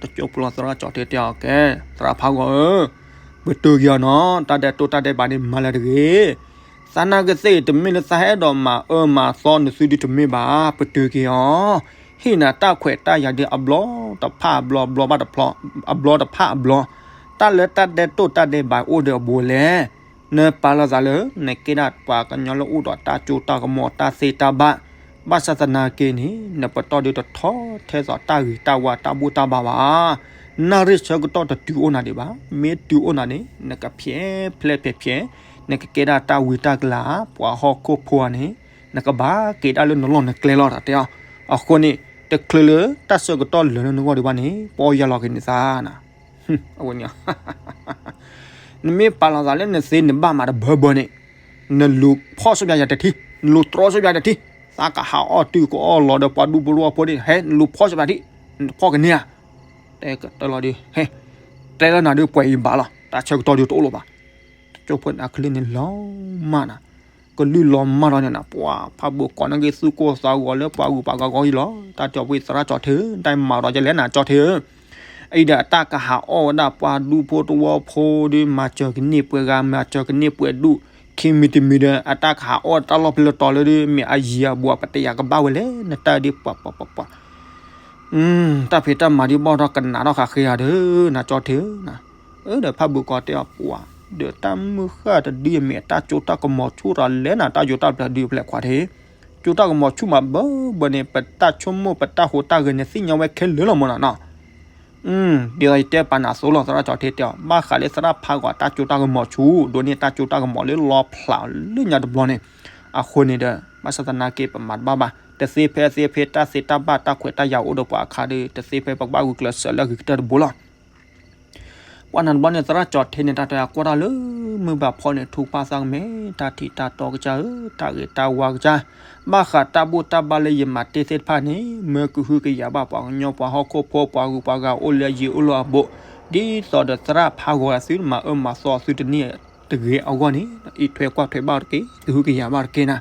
တကၠိဖိလီၤ သရၣ်ကၠီထံးတဲအီၤ ကဲ သရၣ်ဖးဂီၤဧၢ, ပတုာ်က့ၤအီၤနီၤ, တၢ်ဒဲးတိၢ်တၢ်ဒဲးဘးန့ၣ် မၤလၢတဂ့ၤ. သးနာ်က့သ့ၣ် တမ့ၢ်လၢသးဟဲအဲၣ်ဒိးမၤအၢမၤသီနသုဒုးတမ့ၢ်ဘၣ်, ပတုာ်က့ၤအီၤ, ဟ့ၣ်နၤတၢ်ခွဲးတၢ်ယာ်ဒုးအဘျီတဖၣ်အဘျီ အဘျီဘၣ်တဖျီ အဘျီတဖၣ်အဘျီ, တၢ်လၢတၢ်ဒဲးတိၢ်တၢ်ဒဲးဘးအိၣ်ဒီးအဘူးလဲၣ်. နပာ်လီၤသးလၢ နကဲဒၣ်ပှၤကညီလၢအိၣ်ဒီးတၢ်စိတၢ်ကမီၤတၢ်သ့တၢ်ဘၣ်, ဘၣ်ဆၣ်သနာ်က့န့ၣ် နပတီၢ်ဒုးတထီထဲသိးတၢ်ဂ့ၤတၢ်ဝါတၢ်ဘူၣ်တၢ်ဘါဘၣ်. နၣ်ရံၣ်ဆၢကတီၢ်တတုၤအိၣ်နၤဒံးဘၣ်, မ့ၢ်တုၤအိၣ်နၤန့ၣ် နကဖျဲးဖျဲးဖျဲးဖျဲး, နကကဲဒၣ်တၢ်ဝံတၢ်ကလၤ ပှၤဟီၣ်ခိၣ်ဖိဧါန့ၣ် နကဘၣ်က့ၤဒၣ်လၢနလီၢ်နကျဲလီၤ တၢ်တဲအီၤ. အဃိန့ၣ် တချုးလၢတၢ်ဆၢကတီၢ်လၢာ်လၢနဂီၢ်ဒံးဘၣ်န့ၣ် ပီၢ်ယၢ်လီၤက့ၤန့ၣ်သးနၤ အဝဲန့ၣ် နမ့ၢ်ပာ်လီၤသးလၢနသ့နဘၣ်မးတဘၢဘၢန့ၣ် နလူၤဖီၣ်စ့ၢ်ပယၤယၤတထံၣ်, နလူၤတြီစ့ၢ်ပယၤတထံၣ်, သးကဟးအီၣ်တုၤကအီၣ်လီၤဒီးပှၤဒူဖိတဝီဖိန့ၣ် ဟဲနလူၤဖီၣ်စ့ၢ်ပယၤတထံၣ်, နဖီၣ်ကန့ၢ်ဧါ. တဲကတၢၢ်လီၤဒုး ဟဲ တဲလၢနၤဒုးပှဲၤအံၤဘၣ်လီၤ, တၢ်ဆၢကတီၢ်ဒုးတအိၣ်လီၤဘၣ်. တကၠိဖိန့ၣ်အကလုၢ်န့ၣ်လီၤမၢ်နၤ, ကလုၢ်လီၤမၢ်ဒီးန့ၣ်နၤ ပှၤဖးဘိၣ်ကီးန့ၣ်ဂ့ၤ သူၣ်ကိၢ်သးဂီၤလၢပှၤဂုၤပှၤဂၤဂီၢ်အံၤလီၤ. တၢ်တဲအီၤ ဝံသရၣ်ကၠီထံးဧၢ, တၢ်မၤဒီးကလဲၣ်နၤကၠီထံးဧၢ, အံၤဒီးအတၢ်ကဟးအီၣ်ဝဲဒၣ်ပှၤဒူဖိတဝီဖိဒုး မၤစၢၤကန့ၢ်ပှဲၤဂၤ မၤစၢၤကန့ၢ်ပှဲၤဒူၣ်, ခံမံၤတမံၤဒီး အတၢ်ကဟးအီၣ်တၢ်လီၢ်ဖဲလဲၣ်တီၤလၢဒုး မ့ၢ်အယံၤအဘူး ပတယာ်ကဘၣ်ဝဲလဲၣ် နတၢ်ဒုးပှၤပှၤပှၤပှၤ တၢ်ဖံးတၢ်မၤဒုးဘၣ်ဒီးကနးထီၣ်ဃးဃ့ဧါဒုး နၤကၠီထံးဧၢ, အၢဒီးဖးဘိၣ်ကီးတဲအီၤပှၤ, ဒီးတၢ်မုၢ်ဃၢ်တဒုအံၤမ့ၢ်အတၢ်စိတၢ်ကမီၤဆူၣ်ထီၣ်လဲၣ်နၤ တၢ်ယိာ်တၢ်ပျဲၤဒုးဖဲလဲၣ်ခွါထံး, စိတၢ်ကမီၤဆူၣ်မးဘၢဘၢန့ၣ် ပတၢ်ဆိကမိၣ်ပတၢ်ဟူးတၢ်ဂဲၤန့ၣ်သ့ၣ်ညါဝဲခဲလၢာ်လီၤမၢ်နၤနီၤ. ဒ်သိးယတဲပာ်နၤအသိးလီၤ သရၣ်ကၠီထံးတဲအီၤ ဘၣ်ဃးလၢသရၣ်ဖးဂီၤတၢ်စိတၢ်ကမီၤဆူၣ် ဒိးန့ၢ်တၢ်စိတၢ်ကမီၤလၢလီဖျးလၢညါတဘျီန့ၣ်, အဃိန့ၣ်ဒီး ဘၣ်ဆၣ်သနာ်က့ပမၤတဘၣ်ဘၣ် တသ့ဖဲသ့ဖဲတၢ်သ့တၢ်ဘၣ်တၢ်ခွဲးတၢ်ယာ်အိၣ်ဒီးပှၤအခါဒီး တသ့ဖဲပကဘၣ်ဂုာ်ကျဲးစၢးလၢအဂ့ၤကတၢၢ်တဘိလီၤ. ပှၤနၤတဘျီန့ၣ် သရၣ်ကၠီထံးန့ၣ် တၢ်တဲအီၤကွၢ်တၢ်လၢ မုၢ်ဘၣ်ဖီၣ်န့ၣ် ထူကဖၣ်သးကမဲာ် တၢ်ထံးတၢ်တီကစၢ်ဧၢ တၢ်ဂ့ၤတၢ်ဝါကစၢ်, ဘၣ်ဃးတၢ်ဘူၣ်တၢ်ဘါလၢယမၤတ့ၢ်သ့ၣ်တဖၣ်န့ၣ် မၢကဟုကယာ်ဘၣ်ပှၤကညီပှၤဟီၣ်ခိၣ်ဖိ ပှၤဂုၤပှၤဂၤအိၣ်လၢအယံၤအိၣ်လၢအဘူး, ဒ်သိးဒီးသရၣ်ဖးဂီၤသုတမၤအၢမၤသီသုတန့ၢ်တဂ့ၤအဂီၢ်န့ၣ် အံးထွဲကွၢ်ထွဲဘၣ်တက့ၢ် ကဟုကယာ်ဘၣ်တက့ၢ်နၤ.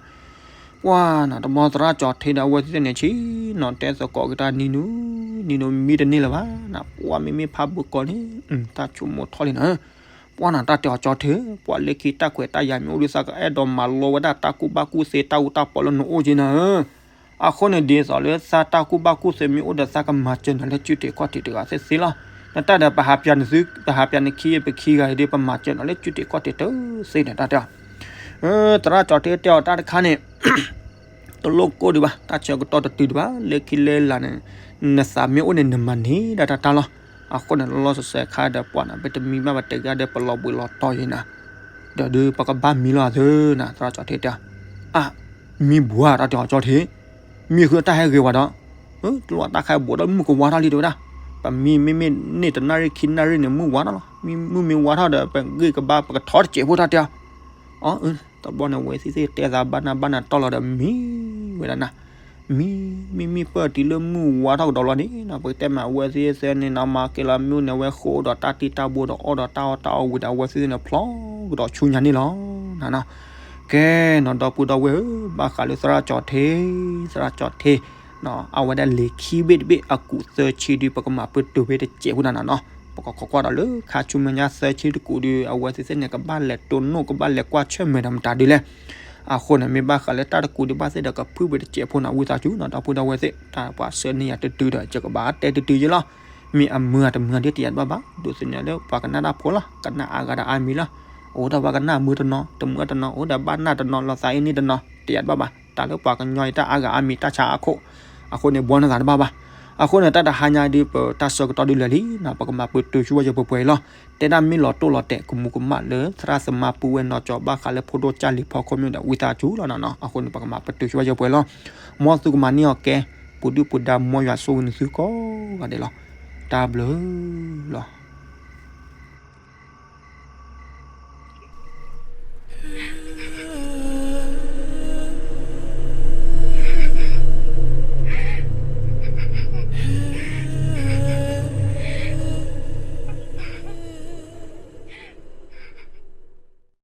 ပှၤနၤတဘျီသရၣ်ကၠီထံးဒီးအဝဲသ့ၣ်န့ၣ်ဆံးနီၤ တဲသကိးက့ၤတၢ်နံၤနုၤ နံၤနုၤမံတန့ၢ်လၢၤဘၣ်နၤ ပှၤမ့မ့ၢ်ဖးဘိၣ်ကီးန့ၣ် တၢ်ဆိကမိၣ်ထီၣ်လံနၤ. ပှၤနၤတၢ်တဲအီၤကၠီထံး ပှၤလၢခံတၢ်ခွဲးတၢ်ယာ်မ့ၢ်အိၣ်ဒီးသးကအဲၣ်ဒိးမၤလီဝဲဒၣ်တၢ်ကူၣ်ဘၣ်ကူၣ်သ့တၢ်အူတၢ်ပီလၢနအိၣ်က့နၤဧၢ အဃိန့ၣ်ဒ်သိးလၢသးတၢ်ကူၣ်ဘၣ်ကူၣ်သ့မ့ၢ်အိၣ်ဒီးသးကမၤစၢၤနၤလၢစုတ့ၢ်ခီၣ်ထံးတဂၤသ့ၣ်သ့လီၤ. နတၢ်ဒီးပဟးပၠးနသု ပဟးပၠးနခံပခံဂၤအံၤဒီး ပမၤစၢၤနၤလၢစုတ့ၢ်ခီၣ်ထံးတသ့န့ၣ် တၢ်တဲအီၤ သရၣ်ကၠီထံးတဲအီၤတၢ်တခါန့ၣ် တလိၣ်ကိၢ်ဒံးဘၣ် တၢ်ဆၢကတီၢ်တတုၤဒံးဘၣ် လၢခံလၢလာ်န့ၣ် နသးမ့ၢ်အိၣ်န့ၣ် နမၤန့ၢ်ဒၣ်တၢ်တၢ်လီၤ. အဃိန့ၣ် လီၤလီၤဆဲးဆဲးခါဒီးပှၤနၤ ပတမံဘၣ်ပတဂၤဒီးပလီၤဘှံးလီၤတီၤယံၤနၤ ဒီးဒုးပကဘၣ်မံလီၤသုနၤ သရၣ်ကၠီထ့တဲ, အါ, မံဘှါတၢ်တဲအီၤကၠီထ့, မံဃုတၢ်ဟဲဂ့ၤဝဲဒီး, တလိၣ်တၢ်ခါဘိးဒီးမုၢ်ကဝါထီၣ်လံတဲဝဲဒၣ်, ပမံမ့မ့ၢ်န့ၢ်တနၣ်ရံၣ်ခံနၣ်ရံၣ်န့ၣ် မုၢ်ဝါထီၣ်လီၤ, မုၢ်မ့ၢ်ဝါထီၣ်ဒီး ပဂ့ၢ်ကဘါပကထီတစဲးဖိတၢ်တဲအီၤ, အၢ, တဘျီန့ၣ် အဝဲသ့ၣ်သ့ၣ်တဲသးဘၣ်နၢ်ဘၣ်နၢ်တီၢ်လီၤဒီး မံဝဲဒၣ်နၤ မံ, မံမံပၢၢ်တုၤလၢမုၢ်ဝါထီၣ်ကဒီးလီၤန့ၣ်နီၤ ပကတဲမး အဝဲသ့ၣ်သ့ၣ်န့ၣ်နီၤ မၤက့ၤလီၤမ့ၣ်အူန့ၣ် အဝဲဃိဒီးတၢ်တံၢ်တၢ်ဘိဒီးအီၣ်ဒီးတၢ်အီၣ်တၢ်အီဝံၤဒီး အဝဲသ့ၣ်န့ၣ်ဖျီကဒီးဆူညါန့ၣ်လီၤနၤနီၤ. ကဲနီၤ ဒီပုၢ်ဒီဝဲၢ်ဧၢ, ဘၣ်ဃးလၢသရၣ်ကၠီထ့, သရၣ်ကၠီထ့ အဝဲဒၣ်လံာ်ခံဘ့ၣ်တဘ့ၣ် အကူးသၢဆံဒုး ပကမၤပတုာ်ဖဲတစဲးဖိနၤနီၤနီၤ. ပကခိးကွၢ်ဒီးလၢခါဆူမဲာ်ညါသၢဆံတကူးဒုး အဝဲသ့ၣ်သ့ၣ်န့ၣ် ကဘၣ်လဲၤတိၢ်နီၣ် ကဘၣ်လဲၤကွၢ်ဆၢၣ်မဲာ်ဒီးမတၤဒုးလဲၣ်. အဃိန့ၣ် မ့ၢ်ဘၣ်ဃးလၢတၢ်တကူးဒုးဘၣ်သ့ၣ်ဒီးကဖုၣ်ဝဲတစဲးဖိနီၤ ဝံသးစူၤနီၤ ဒီပုၢ်ဒီဝဲၢ်သ့ၣ်, တၢ်ပှၤဆှၢန့ၢ်ယၤတတုၤဒီး ယကဘၣ်တဲတတုၤယဲလီၤ. မ့ၢ်အမုာ်အတမုာ်ဒ်တယၤတဘၣ်ဘၣ်, ဒိးသန့ၤလၢပှၤကနၣ်တၢ်ဖိလီၤ, ကနၣ်အါဂၤဒီးအါမံၤလီၤ. အိၣ်ဒီးပှၤကနၣ်မုာ်တနီၤ, တမုာ်တနီၤ, အိၣ်ဒီးဘၣ်နၢ်တနီၤ လီၤသးအ့န့ၢ်တနီၤ တယၤတဘၣ်ဘၣ်. တၢ်လၢပှၤကညီအံၤတၢ်အါဂၤအါမံၤတၢ်ဆါအခိၣ်, အဃိန့ၣ် ဘှီနသးတဘၣ်ဘၣ်. အဃိန့ၣ် တၢ်တဟါညါဒုး ပတၢ်ဆၢကတီၢ်ဒုးလၢာ်လံနီၤ ပကမၤပတုာ်ဆူဝဲယပှဲၤပှဲၤအံၤလီၤ. တဲဒၣ်မ့ၢ်လီၤတိၢ်လီၤတဲာ် ကမူးကမၣ်လၢသရၣ်သမါပုၢ်ဝဲၢ်နီၢ်ကၠီ ဘၣ်ဃးလၢဖိဒိၣ်ကၢ်လံၤဖီခိၣ်မ့ၢ်ဒီး ဝံသးစူၤလီၤနီၤနီၤ. အဃိန့ၣ် ပကမၤပတုာ်ဆူဝဲယပှဲၤလီၤ. မ်သုကမၤန့ၢ်အီၤကဲ, ပူၤဒုၣ်ပူၤဒါ မ်ယွၤဆိၣ်ဂ့ၤနသုကိးဂၤဒဲးလီၤ. တၢ်ဘျုးလီၤ.